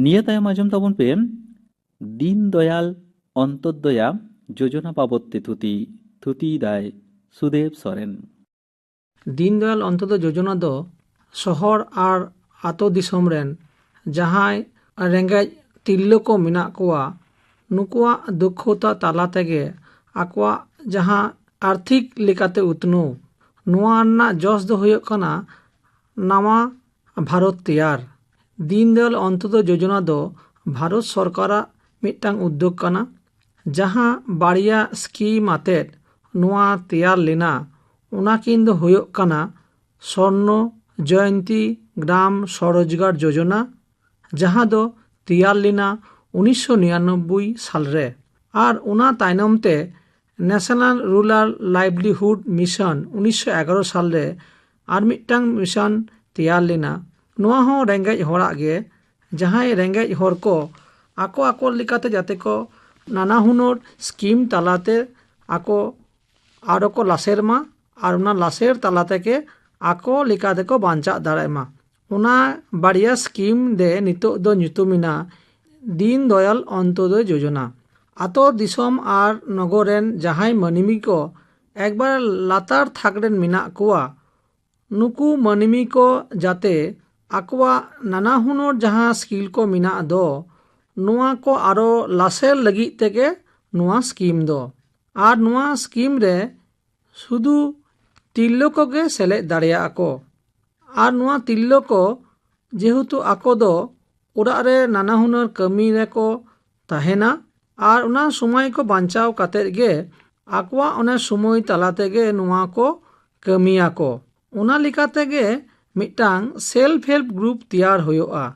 ᱱᱤᱭᱟᱹ ᱛᱟᱭᱚᱢ ᱟᱸᱡᱚᱢ ᱛᱟᱵᱚᱱ ᱯᱮ ᱫᱤᱱ ᱫᱚᱭᱟᱞ ᱚᱱᱛᱳᱫᱚᱭᱟ ᱡᱳᱡᱚᱱᱟ ᱵᱟᱵᱚᱛ ᱛᱮ ᱛᱷᱩᱛᱤ᱾ ᱛᱷᱩᱛᱤᱭᱮᱫᱟᱭ ᱥᱩᱫᱮᱵ ᱥᱚᱨᱮᱱ᱾ ᱫᱤᱱ ᱫᱚᱭᱟᱞ ᱚᱱᱛᱳᱫᱚᱭ ᱡᱳᱡᱚᱱᱟ ᱫᱚ ᱥᱚᱦᱚᱨ ᱟᱨ ᱟᱛᱳ ᱫᱤᱥᱚᱢ ᱨᱮᱱ ᱡᱟᱦᱟᱸᱭ ᱨᱮᱸᱜᱮᱡ ᱛᱤᱨᱞᱟᱹ ᱠᱚ ᱢᱮᱱᱟᱜ ᱠᱚᱣᱟ, ᱱᱩᱠᱩᱣᱟᱜ ᱫᱚᱠᱷᱚᱛᱟ ᱛᱟᱞᱟ ᱛᱮᱜᱮ ᱟᱠᱚᱣᱟᱜ ᱡᱟᱦᱟᱸ ᱟᱨᱛᱷᱤᱠ ᱞᱮᱠᱟᱛᱮ ᱩᱛᱱᱟᱹᱣ, ᱱᱚᱣᱟ ᱨᱮᱱᱟᱜ ᱡᱚᱥ ᱫᱚ ᱦᱩᱭᱩᱜ ᱠᱟᱱᱟ ᱱᱟᱣᱟ ᱵᱷᱟᱨᱚᱛ ᱛᱮᱭᱟᱨ᱾ ᱫᱤᱱ ᱫᱚᱭᱟᱞ ᱚᱱᱛᱳᱫᱚᱭ ᱡᱳᱡᱚᱱᱟ ᱫᱚ ᱵᱷᱟᱨᱚᱛ ᱥᱚᱨᱠᱟᱨᱟᱜ ᱢᱤᱫᱴᱟᱝ ᱩᱫᱽᱫᱳᱜᱽ ᱠᱟᱱᱟ, ᱡᱟᱦᱟᱸ ᱵᱟᱨᱭᱟ ᱥᱠᱤᱢ ᱟᱛᱮᱫ ᱱᱚᱣᱟ ᱛᱮᱭᱟᱨ ᱞᱮᱱᱟ᱾ ᱚᱱᱟ ᱠᱤᱱ ᱫᱚ ᱦᱩᱭᱩᱜ ᱠᱟᱱᱟ ᱥᱚᱨᱱᱚ ᱡᱚᱭᱚᱱᱛᱤ ᱜᱨᱟᱢ ᱥᱚᱨᱳᱡᱽᱜᱟᱨ ᱡᱳᱡᱚᱱᱟ, ᱡᱟᱦᱟᱸ ᱫᱚ ᱛᱮᱭᱟᱨ ᱞᱮᱱᱟ ᱩᱱᱤᱥᱥᱚ ᱱᱤᱨᱟᱱᱚᱵᱵᱳᱭ ᱥᱟᱞ ᱨᱮ, ᱟᱨ ᱚᱱᱟ ᱛᱟᱭᱱᱚᱢ ᱛᱮ ᱱᱮᱥᱱᱟᱞ ᱨᱩᱨᱟᱞ ᱞᱟᱭᱤᱵᱷᱞᱤᱦᱩᱰ ᱢᱤᱥᱚᱱ ᱩᱱᱤᱥᱥᱚ ᱮᱜᱟᱨᱚ ᱥᱟᱞ ᱨᱮ ᱟᱨ ᱢᱤᱫᱴᱟᱝ ᱢᱤᱥᱚᱱ ᱛᱮᱭᱟᱨ ᱞᱮᱱᱟ᱾ ᱱᱚᱣᱟ ᱦᱚᱸ ᱨᱮᱸᱜᱮᱡ ᱦᱚᱲᱟᱜ ᱜᱮ, ᱡᱟᱦᱟᱸᱭ ᱨᱮᱸᱜᱮᱡ ᱦᱚᱲ ᱠᱚ ᱟᱠᱚ ᱟᱠᱚ ᱞᱮᱠᱟᱛᱮ ᱡᱟᱛᱮ ᱠᱚ ᱱᱟᱱᱟ ᱦᱩᱱᱟᱹᱨ ᱥᱠᱤᱢ ᱛᱟᱞᱟᱛᱮ ᱟᱠᱚ ᱟᱨᱚ ᱠᱚ ᱞᱟᱥᱮᱨ ᱢᱟ, ᱟᱨ ᱚᱱᱟ ᱞᱟᱥᱮᱨ ᱛᱟᱞᱟ ᱛᱮᱜᱮ ᱟᱠᱚ ᱞᱮᱠᱟ ᱛᱮᱠᱚ ᱵᱟᱧᱪᱟᱜ ᱫᱟᱲᱮᱭᱟᱜ ᱢᱟ᱾ ᱚᱱᱟ ᱵᱟᱨᱭᱟ ᱥᱠᱤᱢ ᱫᱮ ᱱᱤᱛᱚᱜ ᱫᱚ ᱧᱩᱛᱩᱢ ᱮᱱᱟ ᱫᱤᱱ ᱫᱚᱭᱟᱞ ᱚᱱᱛᱳᱫᱚᱭ ᱡᱳᱡᱚᱱᱟ᱾ ᱟᱛᱳ ᱫᱤᱥᱚᱢ ᱟᱨ ᱱᱚᱜᱚᱨ ᱨᱮᱱ ᱡᱟᱦᱟᱸᱭ ᱢᱟᱹᱱᱢᱤ ᱠᱚ ᱮᱠᱵᱟᱨ ᱞᱟᱛᱟᱨ ᱛᱷᱟᱠ ᱨᱮᱱ ᱢᱮᱱᱟᱜ ᱠᱚᱣᱟ, ᱱᱩᱠᱩ ᱢᱟᱹᱱᱢᱤ ᱠᱚ ᱡᱟᱛᱮ ᱟᱠᱚᱣᱟᱜ ᱱᱟᱱᱟ ᱦᱩᱱᱟᱹᱨ ᱡᱟᱦᱟᱸ ᱥᱠᱤᱞ ᱠᱚ ᱢᱮᱱᱟᱜ ᱫᱚ, ᱱᱚᱣᱟ ᱠᱚ ᱟᱨᱚ ᱞᱟᱥᱮᱨ ᱞᱟᱹᱜᱤᱫ ᱛᱮᱜᱮ ᱱᱚᱣᱟ ᱥᱠᱤᱢ ᱫᱚ᱾ ᱟᱨ ᱱᱚᱣᱟ ᱥᱠᱤᱢ ᱨᱮ ᱥᱩᱫᱷᱩ ᱛᱤᱨᱞᱟᱹ ᱠᱚᱜᱮ ᱥᱮᱞᱮᱫ ᱫᱟᱲᱮᱭᱟᱜᱼᱟ ᱠᱚ᱾ ᱟᱨ ᱱᱚᱣᱟ ᱛᱤᱨᱞᱟᱹ ᱠᱚ ᱡᱮᱦᱮᱛᱩ ᱟᱠᱚ ᱫᱚ ᱚᱲᱟᱜ ᱨᱮ ᱱᱟᱱᱟ ᱦᱩᱱᱟᱹᱨ ᱠᱟᱹᱢᱤ ᱨᱮᱠᱚ ᱛᱟᱦᱮᱱᱟ, ᱟᱨ ᱚᱱᱟ ᱥᱚᱢᱚᱭ ᱠᱚ ᱵᱟᱧᱪᱟᱣ ᱠᱟᱛᱮᱫ ᱜᱮ ᱟᱠᱚᱣᱟᱜ ᱚᱱᱟ ᱥᱚᱢᱚᱭ ᱛᱟᱞᱟ ᱛᱮᱜᱮ ᱱᱚᱣᱟ ᱠᱚ ᱠᱟᱹᱢᱤᱭᱟᱠᱚ᱾ ᱚᱱᱟ ᱞᱮᱠᱟ ᱛᱮᱜᱮ ᱢᱤᱫᱴᱟᱝ ᱥᱮᱞᱯ ᱦᱮᱞᱯ ᱜᱨᱩᱯ ᱛᱮᱭᱟᱨ ᱦᱩᱭᱩᱜᱼᱟ,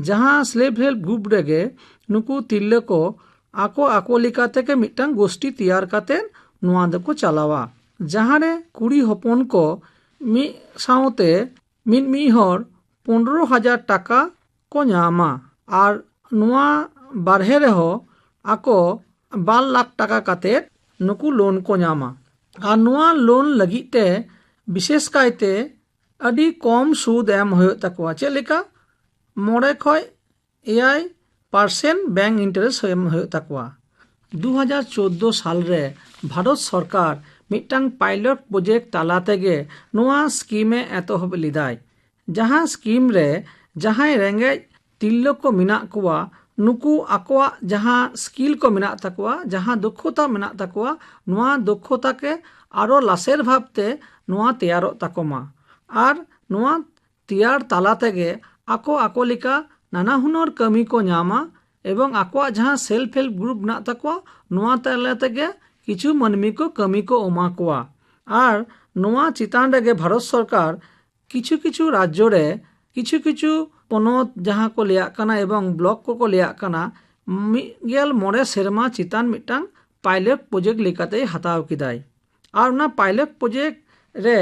ᱡᱟᱦᱟᱸ ᱥᱮᱞᱯ ᱦᱮᱞᱯ ᱜᱨᱩᱯ ᱨᱮᱜᱮ ᱱᱩᱠᱩ ᱛᱤᱨᱞᱟᱹ ᱠᱚ ᱟᱠᱚ ᱟᱠᱚ ᱞᱮᱠᱟ ᱛᱮᱜᱮ ᱢᱤᱫᱴᱟᱝ ᱜᱳᱥᱴᱤ ᱛᱮᱭᱟᱨ ᱠᱟᱛᱮᱫ ᱱᱚᱣᱟ ᱫᱚᱠᱚ ᱪᱟᱞᱟᱣᱟ, ᱡᱟᱦᱟᱸ ᱨᱮ ᱠᱩᱲᱤ ᱦᱚᱯᱚᱱ ᱠᱚ ᱢᱤᱫ ᱥᱟᱶᱛᱮ ᱢᱤᱫ ᱢᱤᱫ ᱦᱚᱲ ᱯᱚᱱᱨᱚ ᱦᱟᱡᱟᱨ ᱴᱟᱠᱟ ᱠᱚ ᱧᱟᱢᱟ᱾ ᱟᱨ ᱱᱚᱣᱟ ᱵᱟᱨᱦᱮ ᱨᱮᱦᱚᱸ ᱟᱠᱚ ᱵᱟᱨ ᱞᱟᱠᱷ ᱴᱟᱠᱟ ᱠᱟᱛᱮᱫ ᱱᱩᱠᱩ ᱞᱳᱱ ᱠᱚ ᱧᱟᱢᱟ᱾ ᱟᱨ ᱱᱚᱣᱟ ᱞᱳᱱ ᱞᱟᱹᱜᱤᱫ ᱛᱮ ᱵᱤᱥᱮᱥ ᱠᱟᱭᱛᱮ ᱟᱹᱰᱤ ᱠᱚᱢ ᱥᱩᱫ ᱮᱢ ᱦᱩᱭᱩᱜ ᱛᱟᱠᱚᱣᱟ᱾ ᱪᱮᱫ ᱞᱮᱠᱟ? ᱢᱚᱬᱮ ᱠᱷᱚᱱ ᱮᱭᱟᱭ ᱯᱟᱨᱥᱮᱱᱴ ᱵᱮᱝᱠ ᱤᱱᱴᱟᱨᱮᱥᱴ ᱮᱢ ᱦᱩᱭᱩᱜ ᱛᱟᱠᱚᱣᱟ᱾ ᱫᱩ ᱦᱟᱡᱟᱨ ᱪᱳᱫᱽᱫᱳ ᱥᱟᱞ ᱨᱮ ᱵᱷᱟᱨᱚᱛ ᱥᱚᱨᱠᱟᱨ ᱢᱤᱫᱴᱟᱝ ᱯᱟᱭᱞᱚᱴ ᱯᱨᱚᱡᱮᱠᱴ ᱛᱟᱞᱟ ᱛᱮᱜᱮ ᱱᱚᱣᱟ ᱥᱠᱤᱢ ᱮ ᱮᱛᱚᱦᱚᱵ ᱞᱮᱫᱟᱭ᱾ ᱡᱟᱦᱟᱸ ᱥᱠᱤᱢ ᱨᱮ ᱡᱟᱦᱟᱸᱭ ᱨᱮᱸᱜᱮᱡ ᱛᱤᱨᱞᱟᱹ ᱠᱚ ᱢᱮᱱᱟᱜ ᱠᱚᱣᱟ, ᱱᱩᱠᱩ ᱟᱠᱚᱣᱟᱜ ᱡᱟᱦᱟᱸ ᱥᱠᱤᱞ ᱠᱚ ᱢᱮᱱᱟᱜ ᱛᱟᱠᱚᱣᱟ, ᱡᱟᱦᱟᱸ ᱫᱚᱠᱷᱚᱛᱟ ᱢᱮᱱᱟᱜ ᱛᱟᱠᱚᱣᱟ, ᱱᱚᱣᱟ ᱫᱚᱠᱷᱚᱛᱟ ᱠᱮ ᱟᱨᱚ ᱞᱟᱥᱮᱨ ᱵᱷᱟᱵᱽ ᱛᱮ ᱱᱚᱣᱟ ᱛᱮᱭᱟᱨᱚᱜ ᱛᱟᱠᱚ ᱢᱟ᱾ ᱟᱨ ᱱᱚᱣᱟ ᱛᱮᱭᱟᱨ ᱛᱟᱞᱟ ᱛᱮᱜᱮ ᱟᱠᱚ ᱟᱠᱚ ᱞᱮᱠᱟ ᱱᱟᱱᱟ ᱦᱩᱱᱟᱹᱨ ᱠᱟᱹᱢᱤ ᱠᱚ ᱧᱟᱢᱟ ᱮᱵᱚᱝ ᱟᱠᱚᱣᱟᱜ ᱡᱟᱦᱟᱸ ᱥᱮᱞᱯ ᱦᱮᱞᱯ ᱜᱨᱩᱯ ᱢᱮᱱᱟᱜ ᱛᱟᱠᱚᱣᱟ, ᱱᱚᱣᱟ ᱛᱟᱞᱟ ᱛᱮᱜᱮ ᱠᱤᱪᱷᱩ ᱢᱟᱹᱱᱢᱤ ᱠᱚ ᱠᱟᱹᱢᱤ ᱠᱚ ᱮᱢᱟ ᱠᱚᱣᱟ᱾ ᱟᱨ ᱱᱚᱣᱟ ᱪᱮᱛᱟᱱ ᱨᱮᱜᱮ ᱵᱷᱟᱨᱚᱛ ᱥᱚᱨᱠᱟᱨ ᱠᱤᱪᱷᱩ ᱠᱤᱪᱷᱩ ᱨᱟᱡᱽᱡᱚ ᱨᱮ, ᱠᱤᱪᱷᱩ ᱠᱤᱪᱷᱩ ᱯᱚᱱᱚᱛ ᱡᱟᱦᱟᱸ ᱠᱚ ᱞᱟᱹᱭᱟᱜ ᱠᱟᱱᱟ ᱮᱵᱚᱝ ᱵᱞᱚᱠ ᱠᱚᱠᱚ ᱞᱟᱹᱭᱟᱜ ᱠᱟᱱᱟ, ᱢᱤᱫ ᱜᱮᱞ ᱢᱚᱬᱮ ᱥᱮᱨᱢᱟ ᱪᱮᱛᱟᱱ ᱢᱤᱫᱴᱟᱝ ᱯᱟᱭᱞᱚᱴ ᱯᱨᱚᱡᱮᱠᱴ ᱞᱮᱠᱟᱛᱮᱭ ᱦᱟᱛᱟᱣ ᱠᱮᱫᱟᱭ᱾ ᱟᱨ ᱚᱱᱟ ᱯᱟᱭᱞᱚᱴ ᱯᱨᱚᱡᱮᱠᱴ ᱨᱮ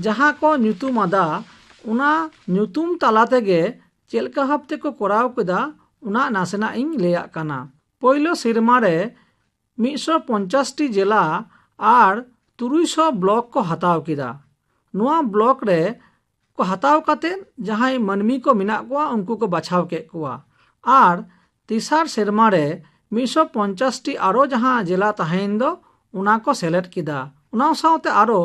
ᱡᱟᱦᱟᱸ ᱠᱚ ᱧᱩᱛᱩᱢ ᱟᱫᱟ, ᱚᱱᱟ ᱧᱩᱛᱩᱢ ᱛᱟᱞᱟ ᱛᱮᱜᱮ ᱪᱮᱫ ᱞᱮᱠᱟ ᱵᱷᱟᱵᱽ ᱛᱮᱠᱚ ᱠᱚᱨᱟᱣ ᱠᱮᱫᱟ, ᱚᱱᱟ ᱱᱟᱥᱮᱱᱟᱜ ᱤᱧ ᱞᱟᱹᱭᱟᱜ ᱠᱟᱱᱟ᱾ ᱯᱳᱭᱞᱳ ᱥᱮᱨᱢᱟ ᱨᱮ ᱢᱤᱫ ᱥᱚ ᱯᱚᱧᱪᱟᱥ ᱴᱤ ᱡᱮᱞᱟ ᱟᱨ ᱛᱩᱨᱩᱭ ᱥᱚ ᱵᱞᱚᱠ ᱠᱚ ᱦᱟᱛᱟᱣ ᱠᱮᱫᱟ᱾ ᱱᱚᱣᱟ ᱵᱞᱚᱠ ᱨᱮ ᱠᱚ ᱦᱟᱛᱟᱣ ᱠᱟᱛᱮ ᱡᱟᱦᱟᱸᱭ ᱢᱟᱹᱱᱢᱤ ᱠᱚ ᱢᱮᱱᱟᱜ ᱠᱚᱣᱟ, ᱩᱱᱠᱩ ᱠᱚ ᱵᱟᱪᱷᱟᱣ ᱠᱮᱫ ᱠᱚᱣᱟ᱾ ᱟᱨ ᱛᱮᱥᱟᱨ ᱥᱮᱨᱢᱟ ᱨᱮ ᱢᱤᱫ ᱥᱚ ᱯᱚᱧᱪᱟᱥ ᱴᱤ ᱟᱨᱚ ᱡᱟᱦᱟᱸ ᱡᱮᱞᱟ ᱛᱟᱦᱮᱸᱭᱮᱱ ᱫᱚ, ᱚᱱᱟ ᱠᱚ ᱥᱮᱞᱮᱫ ᱠᱮᱫᱟ᱾ ᱚᱱᱟ ᱥᱟᱶᱛᱮ ᱟᱨᱚ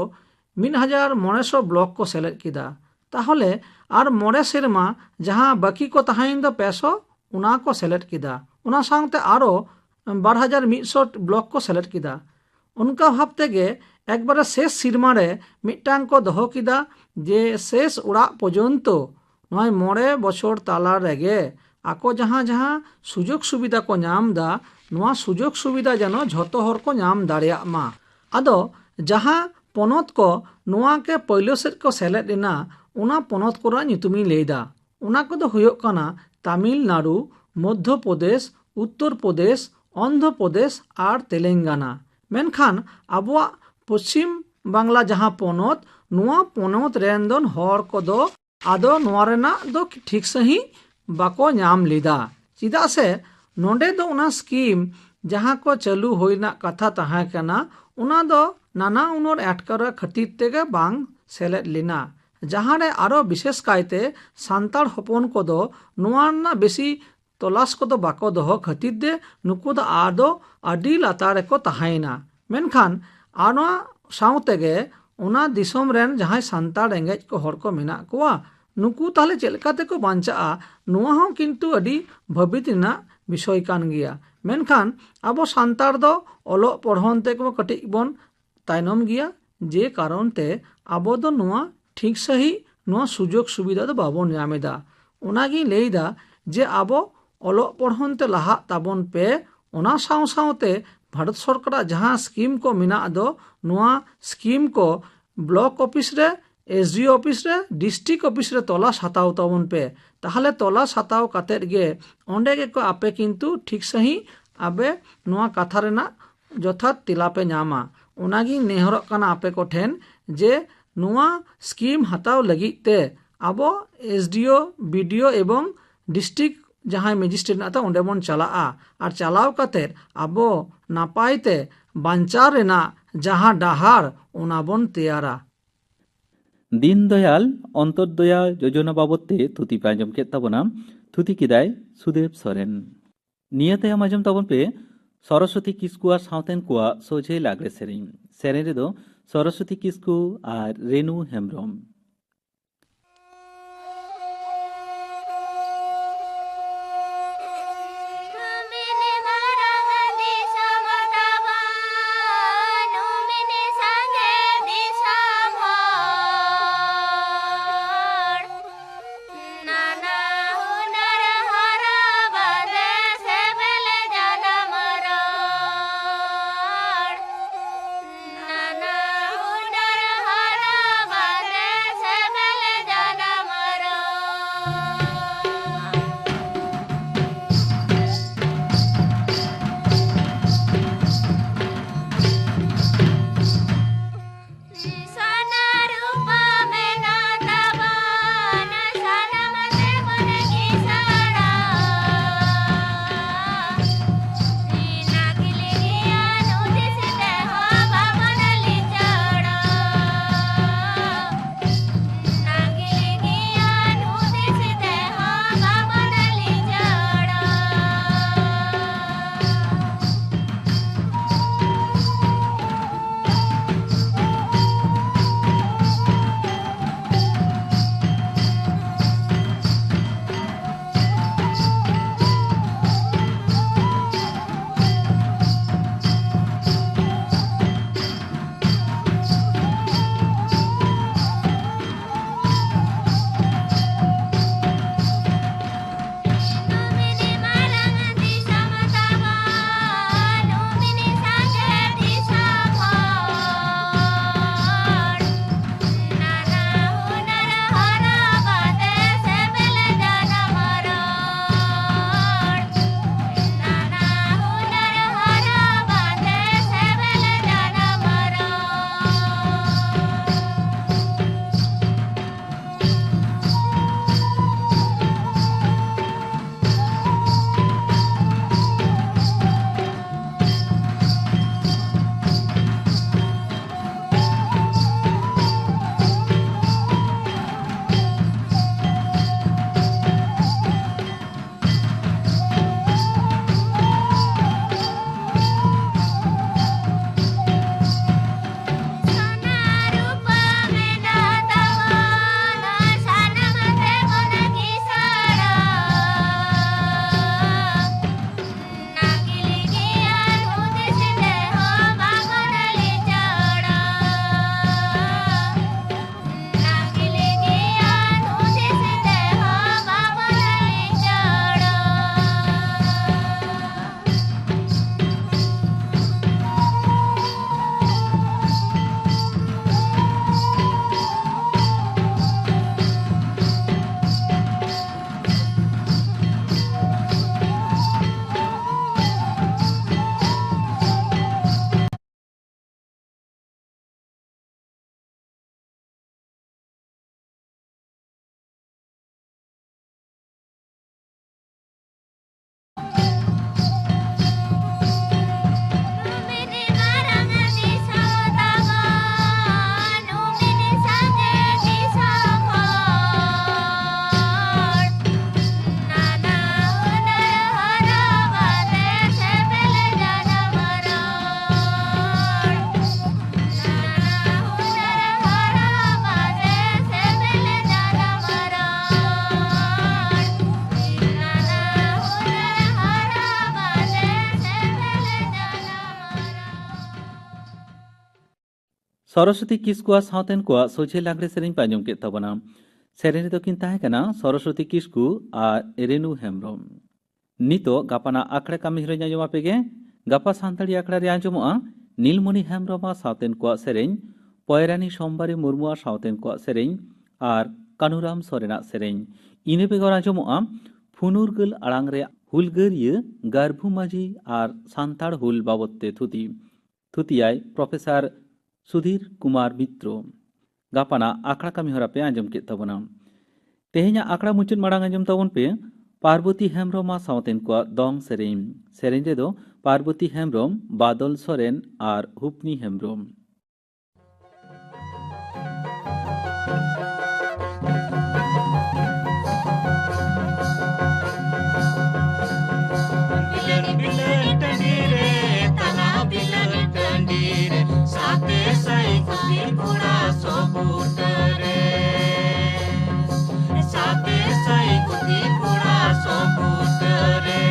ᱢᱤᱫ ᱦᱟᱡᱟᱨ ᱢᱚᱬᱮ ᱥᱚ ᱵᱞᱚᱠ ᱠᱚ ᱥᱮᱞᱮᱫ ᱠᱮᱫᱟ᱾ ᱛᱟᱦᱚᱞᱮ ᱟᱨ ᱢᱚᱬᱮ ᱥᱮᱨᱢᱟ ᱡᱟᱦᱟᱸ ᱵᱟᱹᱠᱤ ᱠᱚ ᱛᱟᱦᱮᱸᱭᱮᱱ ᱫᱚ ᱯᱮ ᱥᱚ, ᱚᱱᱟ ᱠᱚ ᱥᱮᱞᱮᱫ ᱠᱮᱫᱟ᱾ ᱚᱱᱟ ᱥᱟᱶᱛᱮ ᱟᱨᱚ ᱵᱟᱨ ᱦᱟᱡᱟᱨ ᱢᱤᱫ ᱥᱚ ᱵᱞᱚᱠ ᱠᱚ ᱥᱮᱞᱮᱫ ᱠᱮᱫᱟ᱾ ᱚᱱᱠᱟ ᱵᱷᱟᱵᱽ ᱛᱮᱜᱮ ᱮᱠᱵᱟᱨᱮ ᱥᱮᱥ ᱥᱮᱨᱢᱟ ᱨᱮ ᱢᱤᱫᱴᱟᱝ ᱠᱚ ᱫᱚᱦᱚ ᱠᱮᱫᱟ ᱡᱮ ᱥᱮᱥ ᱚᱲᱟᱜ ᱯᱚᱨᱡᱚᱱᱛᱚ ᱱᱚᱜᱼᱚᱭ ᱢᱚᱬᱮ ᱵᱚᱪᱷᱚᱨ ᱛᱟᱞᱟ ᱨᱮᱜᱮ ᱟᱠᱚ ᱡᱟᱦᱟᱸ ᱡᱟᱦᱟᱸ ᱥᱩᱡᱳᱜᱽ ᱥᱩᱵᱤᱫᱷᱟ ᱠᱚ ᱧᱟᱢ ᱮᱫᱟ, ᱱᱚᱣᱟ ᱥᱩᱡᱳᱜᱽ ᱥᱩᱵᱤᱫᱷᱟ ᱡᱮᱱᱚ ᱡᱷᱚᱛᱚ ᱦᱚᱲ ᱠᱚ ᱧᱟᱢ ᱫᱟᱲᱮᱭᱟᱜ ᱢᱟ᱾ ᱟᱫᱚ ᱡᱟᱦᱟᱸ ᱯᱚᱱᱚᱛ ᱠᱚ ᱱᱚᱣᱟ ᱜᱮ ᱯᱳᱭᱞᱳ ᱥᱮᱫ ᱠᱚ ᱥᱮᱞᱮᱫ ᱮᱱᱟ, ᱚᱱᱟ ᱯᱚᱱᱚᱛ ᱠᱚᱨᱮᱱᱟᱜ ᱧᱩᱛᱩᱢᱤᱧ ᱞᱟᱹᱭᱫᱟ᱾ ᱚᱱᱟ ᱠᱚᱫᱚ ᱦᱩᱭᱩᱜ ᱠᱟᱱᱟ ᱛᱟᱢᱤᱞᱱᱟᱲᱩ, ᱢᱚᱫᱽᱫᱷᱚ ᱯᱨᱚᱫᱮᱥ, ᱩᱛᱛᱚᱨ ᱯᱨᱚᱫᱮᱥ, ᱚᱱᱫᱷᱨᱚ ᱯᱨᱚᱫᱮᱥ ᱟᱨ ᱛᱮᱞᱮᱝᱜᱟᱱᱟ᱾ ᱢᱮᱱᱠᱷᱟᱱ ᱟᱵᱚᱣᱟᱜ ᱯᱚᱪᱷᱤᱢ ᱵᱟᱝᱞᱟ ᱡᱟᱦᱟᱸ ᱯᱚᱱᱚᱛ, ᱱᱚᱣᱟ ᱯᱚᱱᱚᱛ ᱨᱮᱱ ᱫᱚ ᱦᱚᱲ ᱠᱚᱫᱚ ᱟᱫᱚ ᱱᱚᱣᱟ ᱨᱮᱱᱟᱜ ᱫᱚ ᱴᱷᱤᱠ ᱥᱟᱺᱦᱤᱡ ᱵᱟᱠᱚ ᱧᱟᱢ ᱞᱮᱫᱟ᱾ ᱪᱮᱫᱟᱜ ᱥᱮ ᱱᱚᱰᱮ ᱫᱚ ᱚᱱᱟ ᱥᱠᱤᱢ ᱡᱟᱦᱟᱸ ᱠᱚ ᱪᱟᱹᱞᱩ ᱦᱩᱭ ᱨᱮᱱᱟᱜ ᱠᱟᱛᱷᱟ ᱛᱟᱦᱮᱸ ᱠᱟᱱᱟ, ᱚᱱᱟ ᱫᱚ ᱱᱟᱱᱟ ᱩᱱᱟᱹᱨ ᱮᱴᱠᱮᱴᱚᱬᱮ ᱠᱷᱟᱹᱛᱤᱨ ᱛᱮᱜᱮ ᱵᱟᱝ ᱥᱮᱞᱮᱫ ᱞᱮᱱᱟ, ᱡᱟᱦᱟᱸᱨᱮ ᱟᱨᱚ ᱵᱤᱥᱮᱥ ᱠᱟᱭᱛᱮ ᱥᱟᱱᱛᱟᱲ ᱦᱚᱯᱚᱱ ᱠᱚᱫᱚ ᱱᱚᱣᱟ ᱨᱮᱱᱟᱜ ᱵᱮᱥᱤ ᱛᱚᱞᱟᱥ ᱠᱚᱫᱚ ᱵᱟᱠᱚ ᱫᱚᱦᱚ ᱠᱷᱟᱹᱛᱤᱨ ᱛᱮ ᱱᱩᱠᱩ ᱫᱚ ᱟᱫᱚ ᱟᱹᱰᱤ ᱞᱟᱛᱟᱨ ᱨᱮᱠᱚ ᱛᱟᱦᱮᱸᱭᱮᱱᱟ᱾ ᱢᱮᱱᱠᱷᱟᱱ ᱟᱨ ᱱᱚᱣᱟ ᱥᱟᱶ ᱛᱮᱜᱮ ᱚᱱᱟ ᱫᱤᱥᱚᱢ ᱨᱮᱱ ᱡᱟᱦᱟᱸᱭ ᱥᱟᱱᱛᱟᱲ ᱨᱮᱸᱜᱮᱡ ᱠᱚ ᱦᱚᱲ ᱠᱚ ᱢᱮᱱᱟᱜ ᱠᱚᱣᱟ, ᱱᱩᱠᱩ ᱛᱟᱦᱞᱮ ᱪᱮᱫ ᱞᱮᱠᱟ ᱛᱮᱠᱚ ᱵᱟᱧᱪᱟᱜᱼᱟ? ᱱᱚᱣᱟ ᱦᱚᱸ ᱠᱤᱱᱛᱩ ᱟᱹᱰᱤ ᱵᱷᱟᱹᱵᱤᱛ ᱨᱮᱱᱟᱜ ᱵᱤᱥᱚᱭ ᱠᱟᱱ ᱜᱮᱭᱟ᱾ ᱢᱮᱱᱠᱷᱟᱱ ᱟᱵᱚ ᱥᱟᱱᱛᱟᱲ ᱫᱚ ᱚᱞᱚᱜ ᱯᱚᱲᱦᱚᱱ ᱛᱮᱜᱮ ᱠᱟᱹᱴᱤᱡ ᱵᱚᱱ ᱛᱟᱭᱱᱚᱢ ᱜᱮᱭᱟ, ᱡᱮ ᱠᱟᱨᱚᱱ ᱛᱮ ᱟᱵᱚ ᱫᱚ ᱱᱚᱣᱟ ᱴᱷᱤᱠ ᱥᱟᱺᱦᱤᱡ ᱱᱚᱣᱟ ᱥᱩᱡᱳᱜᱽ ᱥᱩᱵᱤᱫᱷᱟ ᱫᱚ ᱵᱟᱵᱚᱱ ᱧᱟᱢ ᱮᱫᱟ᱾ ᱚᱱᱟᱜᱤᱧ ᱞᱟᱹᱭᱫᱟ ᱡᱮ ᱟᱵᱚ ᱚᱞᱚᱜ ᱯᱚᱲᱦᱚᱱ ᱛᱮ ᱞᱟᱦᱟᱜ ᱛᱟᱵᱚᱱ ᱯᱮ, ᱚᱱᱟ ᱥᱟᱶ ᱥᱟᱶᱛᱮ ᱵᱷᱟᱨᱚᱛ ᱥᱚᱨᱠᱟᱨᱟᱜ ᱡᱟᱦᱟᱸ ᱥᱠᱤᱢ ᱠᱚ ᱢᱮᱱᱟᱜ ᱫᱚ, ᱱᱚᱣᱟ ᱥᱠᱤᱢ ᱠᱚ ᱵᱞᱚᱠ ᱚᱯᱷᱤᱥ ᱨᱮ, ᱮᱥ ᱰᱤ ᱳ ᱚᱯᱷᱤᱥ ᱨᱮ, ᱰᱤᱥᱴᱨᱤᱠᱴ ᱚᱯᱷᱤᱥ ᱨᱮ ᱛᱚᱞᱟᱥ ᱦᱟᱛᱟᱣ ᱛᱟᱵᱚᱱ ᱯᱮ᱾ ᱛᱟᱦᱚᱞᱮ ᱛᱚᱞᱟᱥ ᱦᱟᱛᱟᱣ ᱠᱟᱛᱮᱫ ᱜᱮ ᱚᱸᱰᱮ ᱜᱮᱠᱚ ᱟᱯᱮ ᱠᱤᱱᱛᱩ ᱴᱷᱤᱠ ᱥᱟᱺᱦᱤᱡ ᱟᱯᱮ ᱱᱚᱣᱟ ᱠᱟᱛᱷᱟ ᱨᱮᱱᱟᱜ ᱡᱚᱛᱷᱟᱛ ᱛᱮᱞᱟ ᱯᱮ ᱧᱟᱢᱟ᱾ ᱚᱱᱟᱜᱤᱧ ᱱᱮᱦᱚᱨᱚᱜ ᱠᱟᱱᱟ ᱟᱯᱮ ᱠᱚᱴᱷᱮᱱ ᱡᱮ ᱱᱚᱣᱟ ᱥᱠᱤᱢ ᱦᱟᱛᱟᱣ ᱞᱟᱹᱜᱤᱫ ᱛᱮ ᱟᱵᱚ ᱮᱥ ᱰᱤ ᱳ, ᱵᱤ ᱰᱤ ᱳ ᱮᱵᱚᱝ ᱰᱤᱥᱴᱨᱤᱠᱴ ᱡᱟᱦᱟᱸᱭ ᱢᱮᱡᱤᱥᱴᱨᱮᱴ ᱢᱮᱱᱟᱜ ᱛᱟᱭ, ᱚᱸᱰᱮ ᱵᱚᱱ ᱪᱟᱞᱟᱜᱼᱟ᱾ ᱟᱨ ᱪᱟᱞᱟᱣ ᱠᱟᱛᱮᱫ ᱟᱵᱚ ᱱᱟᱯᱟᱭ ᱛᱮ ᱵᱟᱧᱪᱟᱣ ᱨᱮᱱᱟᱜ ᱡᱟᱦᱟᱸ ᱰᱟᱦᱟᱨ, ᱚᱱᱟ ᱵᱚᱱ ᱛᱮᱭᱟᱨᱟ᱾ ᱫᱤᱱ ᱫᱚᱭᱟᱞ ᱚᱱᱛᱳᱫᱚᱭᱟ ᱡᱳᱡᱚᱱᱟ ᱵᱟᱵᱚᱫ ᱛᱮ ᱛᱷᱩᱛᱤ ᱯᱮ ᱟᱸᱡᱚᱢ ᱠᱮᱫ ᱛᱟᱵᱚᱱᱟ᱾ ᱛᱷᱩᱛᱤ ᱠᱮᱫᱟᱭ ᱥᱩᱫᱮᱵ ᱥᱚᱨᱮᱱ᱾ ᱱᱤᱭᱟᱹ ᱛᱟᱭᱚᱢ ᱟᱸᱡᱚᱢ ᱛᱟᱵᱚᱱ ᱯᱮ ᱥᱚᱨᱚᱥᱚᱛᱤ ᱠᱤᱥᱠᱩ ᱟᱨ ᱥᱟᱶᱛᱮᱱ ᱠᱚᱣᱟᱜ ᱥᱚᱡᱷᱮ ᱞᱟᱜᱽᱲᱮ ᱥᱮᱨᱮᱧ᱾ ᱥᱮᱨᱮᱧ ᱨᱮᱫᱚ ᱥᱚᱨᱚᱥᱚᱛᱤ ᱠᱤᱥᱠᱩ ᱟᱨ ᱨᱮᱱᱩ ᱦᱮᱢᱵᱨᱚᱢ᱾ ᱥᱚᱨᱚᱥᱚᱛᱤ ᱠᱤᱥᱠᱩᱣᱟᱜ ᱥᱟᱶᱛᱮᱱ ᱠᱚᱣᱟᱜ ᱥᱚᱡᱷᱮ ᱞᱟᱜᱽᱲᱮ ᱥᱮᱨᱮᱧ ᱯᱮ ᱟᱸᱡᱚᱢ ᱠᱮᱫ ᱛᱟᱵᱚᱱᱟ᱾ ᱥᱮᱨᱮᱧ ᱨᱮᱫᱚ ᱠᱤᱱ ᱛᱟᱦᱮᱸ ᱠᱟᱱᱟ ᱥᱚᱨᱚᱥᱚᱛᱤ ᱠᱤᱥᱠᱩ ᱟᱨ ᱨᱮᱱᱩ ᱦᱮᱢᱵᱨᱚᱢ᱾ ᱱᱤᱛᱚᱜ ᱜᱟᱯᱟᱱᱟᱜ ᱟᱠᱷᱲᱟ ᱠᱟᱹᱢᱤ ᱦᱚᱨᱟᱧ ᱟᱸᱡᱚᱢ ᱟᱯᱮ ᱜᱮ᱾ ᱜᱟᱯᱟ ᱥᱟᱱᱛᱟᱲᱤ ᱟᱠᱷᱲᱟ ᱨᱮ ᱟᱸᱡᱚᱢᱚᱜᱼᱟ ᱱᱤᱞᱢᱚᱱᱤ ᱦᱮᱢᱵᱨᱚᱢᱟᱜ ᱥᱟᱶᱛᱮᱱ ᱠᱚᱣᱟᱜ ᱥᱮᱨᱮᱧ, ᱯᱚᱭᱨᱟᱱᱤ ᱥᱳᱢᱵᱟᱨᱤ ᱢᱩᱨᱢᱩᱣᱟᱜ ᱥᱟᱶᱛᱮᱱ ᱠᱚᱣᱟᱜ ᱥᱮᱨᱮᱧ ᱟᱨ ᱠᱟᱱᱩᱨᱟᱢ ᱥᱚᱨᱮᱱᱟᱜ ᱥᱮᱨᱮᱧ᱾ ᱤᱱᱟᱹ ᱵᱮᱜᱚᱨ ᱟᱸᱡᱚᱢᱚᱜᱼᱟ ᱯᱷᱩᱱᱩᱨᱜᱟᱹᱞ ᱟᱲᱟᱝ ᱨᱮ ᱦᱩᱞᱜᱟᱹᱨᱤᱭᱟᱹ ᱜᱟᱨᱵᱷᱩ ᱢᱟᱹᱡᱷᱤ ᱟᱨ ᱥᱟᱱᱛᱟᱲ ᱦᱩᱞ ᱵᱟᱵᱚᱫ ᱛᱮ ᱛᱷᱩᱛᱤ᱾ ᱛᱷᱩᱛᱤᱭᱟᱭ ᱯᱨᱚᱯᱷᱮᱥᱚᱨ ᱥᱩᱫᱷᱤᱨ ᱠᱩᱢᱟᱨ ᱢᱤᱛᱨᱚ᱾ ᱜᱟᱯᱟᱱᱟᱜ ᱟᱠᱷᱲᱟ ᱠᱟᱹᱢᱤ ᱦᱚᱨᱟ ᱯᱮ ᱟᱸᱡᱚᱢ ᱠᱮᱫ ᱛᱟᱵᱚᱱᱟ᱾ ᱛᱮᱦᱮᱧᱟᱜ ᱟᱠᱷᱲᱟ ᱢᱩᱪᱟᱹᱫ ᱢᱟᱲᱟᱝ ᱟᱸᱡᱚᱢ ᱛᱟᱵᱚᱱ ᱯᱮ ᱯᱟᱨᱵᱚᱛᱤ ᱦᱮᱢᱵᱨᱚᱢ ᱟᱨ ᱥᱟᱶᱛᱮᱱ ᱠᱚᱣᱟᱜ ᱫᱚᱝ ᱥᱮᱨᱮᱧ᱾ ᱥᱮᱨᱮᱧ ᱨᱮᱫᱚ ᱯᱟᱨᱵᱚᱛᱤ ᱦᱮᱢᱵᱨᱚᱢ, ᱵᱟᱫᱚᱞ ᱥᱚᱨᱮᱱ ᱟᱨ ᱦᱩᱯᱱᱤ ᱦᱮᱢᱵᱨᱚᱢ᱾ ᱵᱤᱞᱟᱹᱱ ᱵᱤᱞᱟᱹᱱ ᱴᱟᱺᱰᱤ ᱨᱮ, ᱛᱟᱞᱟ ᱵᱤᱞᱟᱹᱱ ᱴᱟᱺᱰᱤ ᱨᱮ, ᱥᱟᱛᱮ ᱥᱟᱭ ᱠᱩᱲᱤ ᱠᱚᱲᱟ ᱥᱚᱵᱩᱛ ᱨᱮ, ᱥᱟᱛᱮ ᱥᱟᱭ ᱠᱩᱲᱤ ᱠᱚᱲᱟ ᱥᱚᱵᱩᱛ ᱨᱮ᱾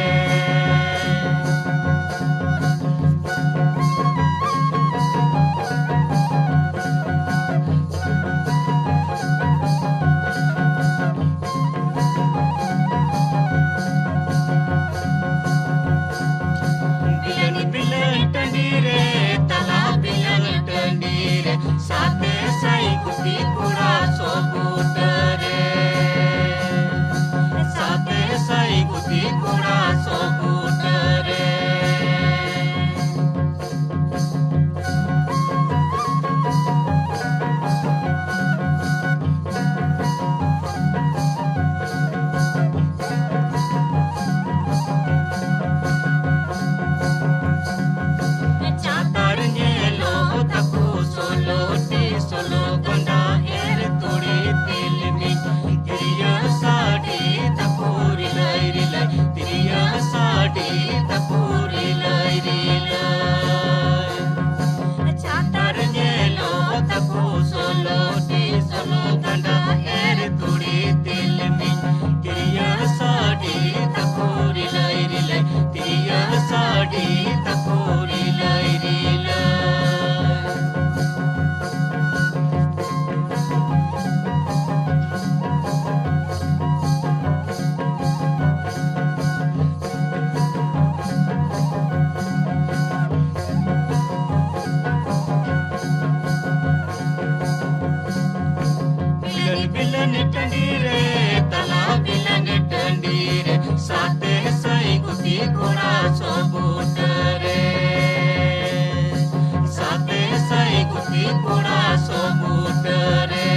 ᱠᱚᱲᱟ ᱥᱚᱵᱩᱴ ᱨᱮ᱾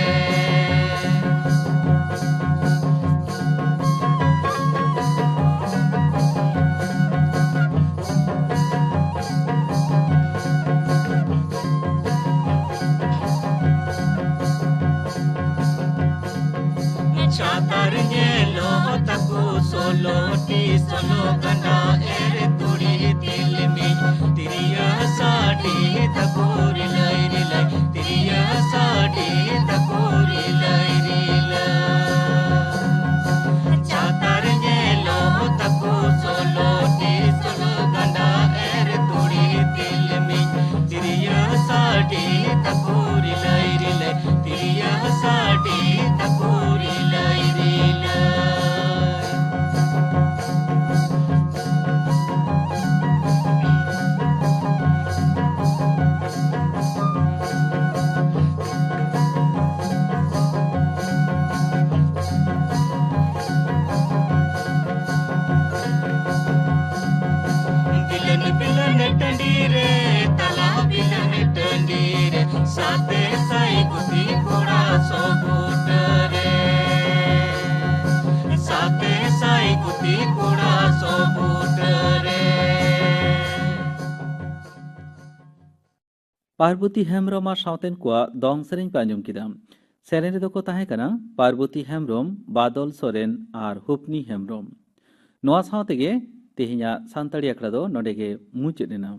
ᱪᱷᱟᱛᱟᱨ ᱧᱮᱞᱚᱜ ᱛᱟᱠᱚ ᱥᱳᱞᱳ ᱴᱤ ᱥᱳᱞᱳ ᱜᱟᱸᱰᱟ ᱮᱨ ᱛᱩᱲᱤ ᱛᱤᱞᱢᱤᱧ ᱛᱤᱨᱭᱟ ᱥᱟᱰᱮ ᱛᱟᱠᱚ ᱨᱤᱞᱟᱹᱭ ᱨᱤᱞᱟᱹᱭ ᱛᱤᱨᱭᱟ ᱥᱟᱰᱮ ᱛᱟᱠᱚ ᱨᱤᱞᱟᱹᱭ ᱨᱤᱞᱟᱹᱭ᱾ ᱪᱷᱟᱛᱟᱨ ᱧᱮᱞᱚᱜ ᱛᱟᱠᱚ ᱥᱳᱞᱳ ᱴᱤ ᱥᱳᱞᱳ ᱜᱟᱸᱰᱟ ᱮᱨ ᱛᱩᱲᱤ ᱛᱤᱞᱢᱤᱧ ᱛᱤᱨᱭᱟ ᱥᱟᱰᱮ ᱛᱟᱠᱚ ᱨᱤᱞᱟᱹᱭ ᱨᱤᱞᱟᱹᱭ ᱛᱤᱨᱭᱟ ᱥᱟᱰᱮ ᱛᱟᱠᱚ ᱨᱤᱞᱟᱹᱭ ᱨᱤᱞᱟᱹᱭ᱾ ᱵᱤᱞᱟᱹᱱ ᱵᱤᱞᱟᱹᱱ ᱴᱟᱺᱰᱤ ᱨᱮ, ᱛᱟᱞᱟ ᱵᱤᱞᱟᱹᱱ ᱴᱟᱺᱰᱤ ᱨᱮ, ᱥᱟᱛᱮ ᱥᱟᱭ ᱜᱩᱛᱤ ᱠᱚᱲᱟ ᱥᱚᱵᱩᱴ ᱨᱮ᱾ ᱥᱟᱛᱮ ᱥᱟᱭ ᱜᱩᱛᱤ ᱠᱚᱲᱟ ᱥᱚᱵᱩᱴ ᱨᱮ᱾ ᱯᱟᱨᱵᱚᱛᱤ ᱦᱮᱢᱵᱽᱨᱚᱢ ᱟᱨ ᱥᱟᱶᱛᱮᱱ ᱠᱚᱣᱟᱜ ᱫᱚᱝ ᱥᱮᱨᱮᱧ ᱯᱮ ᱟᱸᱡᱚᱢ ᱠᱮᱫᱟ᱾ ᱥᱮᱨᱮᱧ ᱨᱮᱫᱚ ᱠᱚ ᱛᱟᱦᱮᱸ ᱠᱟᱱᱟ ᱯᱟᱨᱵᱚᱛᱤ ᱦᱮᱢᱵᱽᱨᱚᱢ, ᱵᱟᱫᱚᱞ ᱥᱚᱨᱮᱱ ᱟᱨ ᱦᱩᱯᱱᱤ ᱦᱮᱢᱵᱽᱨᱚᱢ᱾ ᱱᱚᱣᱟ ᱥᱟᱶ ᱛᱮᱜᱮ ᱛᱮᱦᱮᱧᱟᱜ ᱥᱟᱱᱛᱟᱲᱤ ᱟᱠᱷᱲᱟ ᱫᱚ ᱱᱚᱰᱮ ᱜᱮ ᱢᱩᱪᱟᱹᱫ ᱮᱱᱟ᱾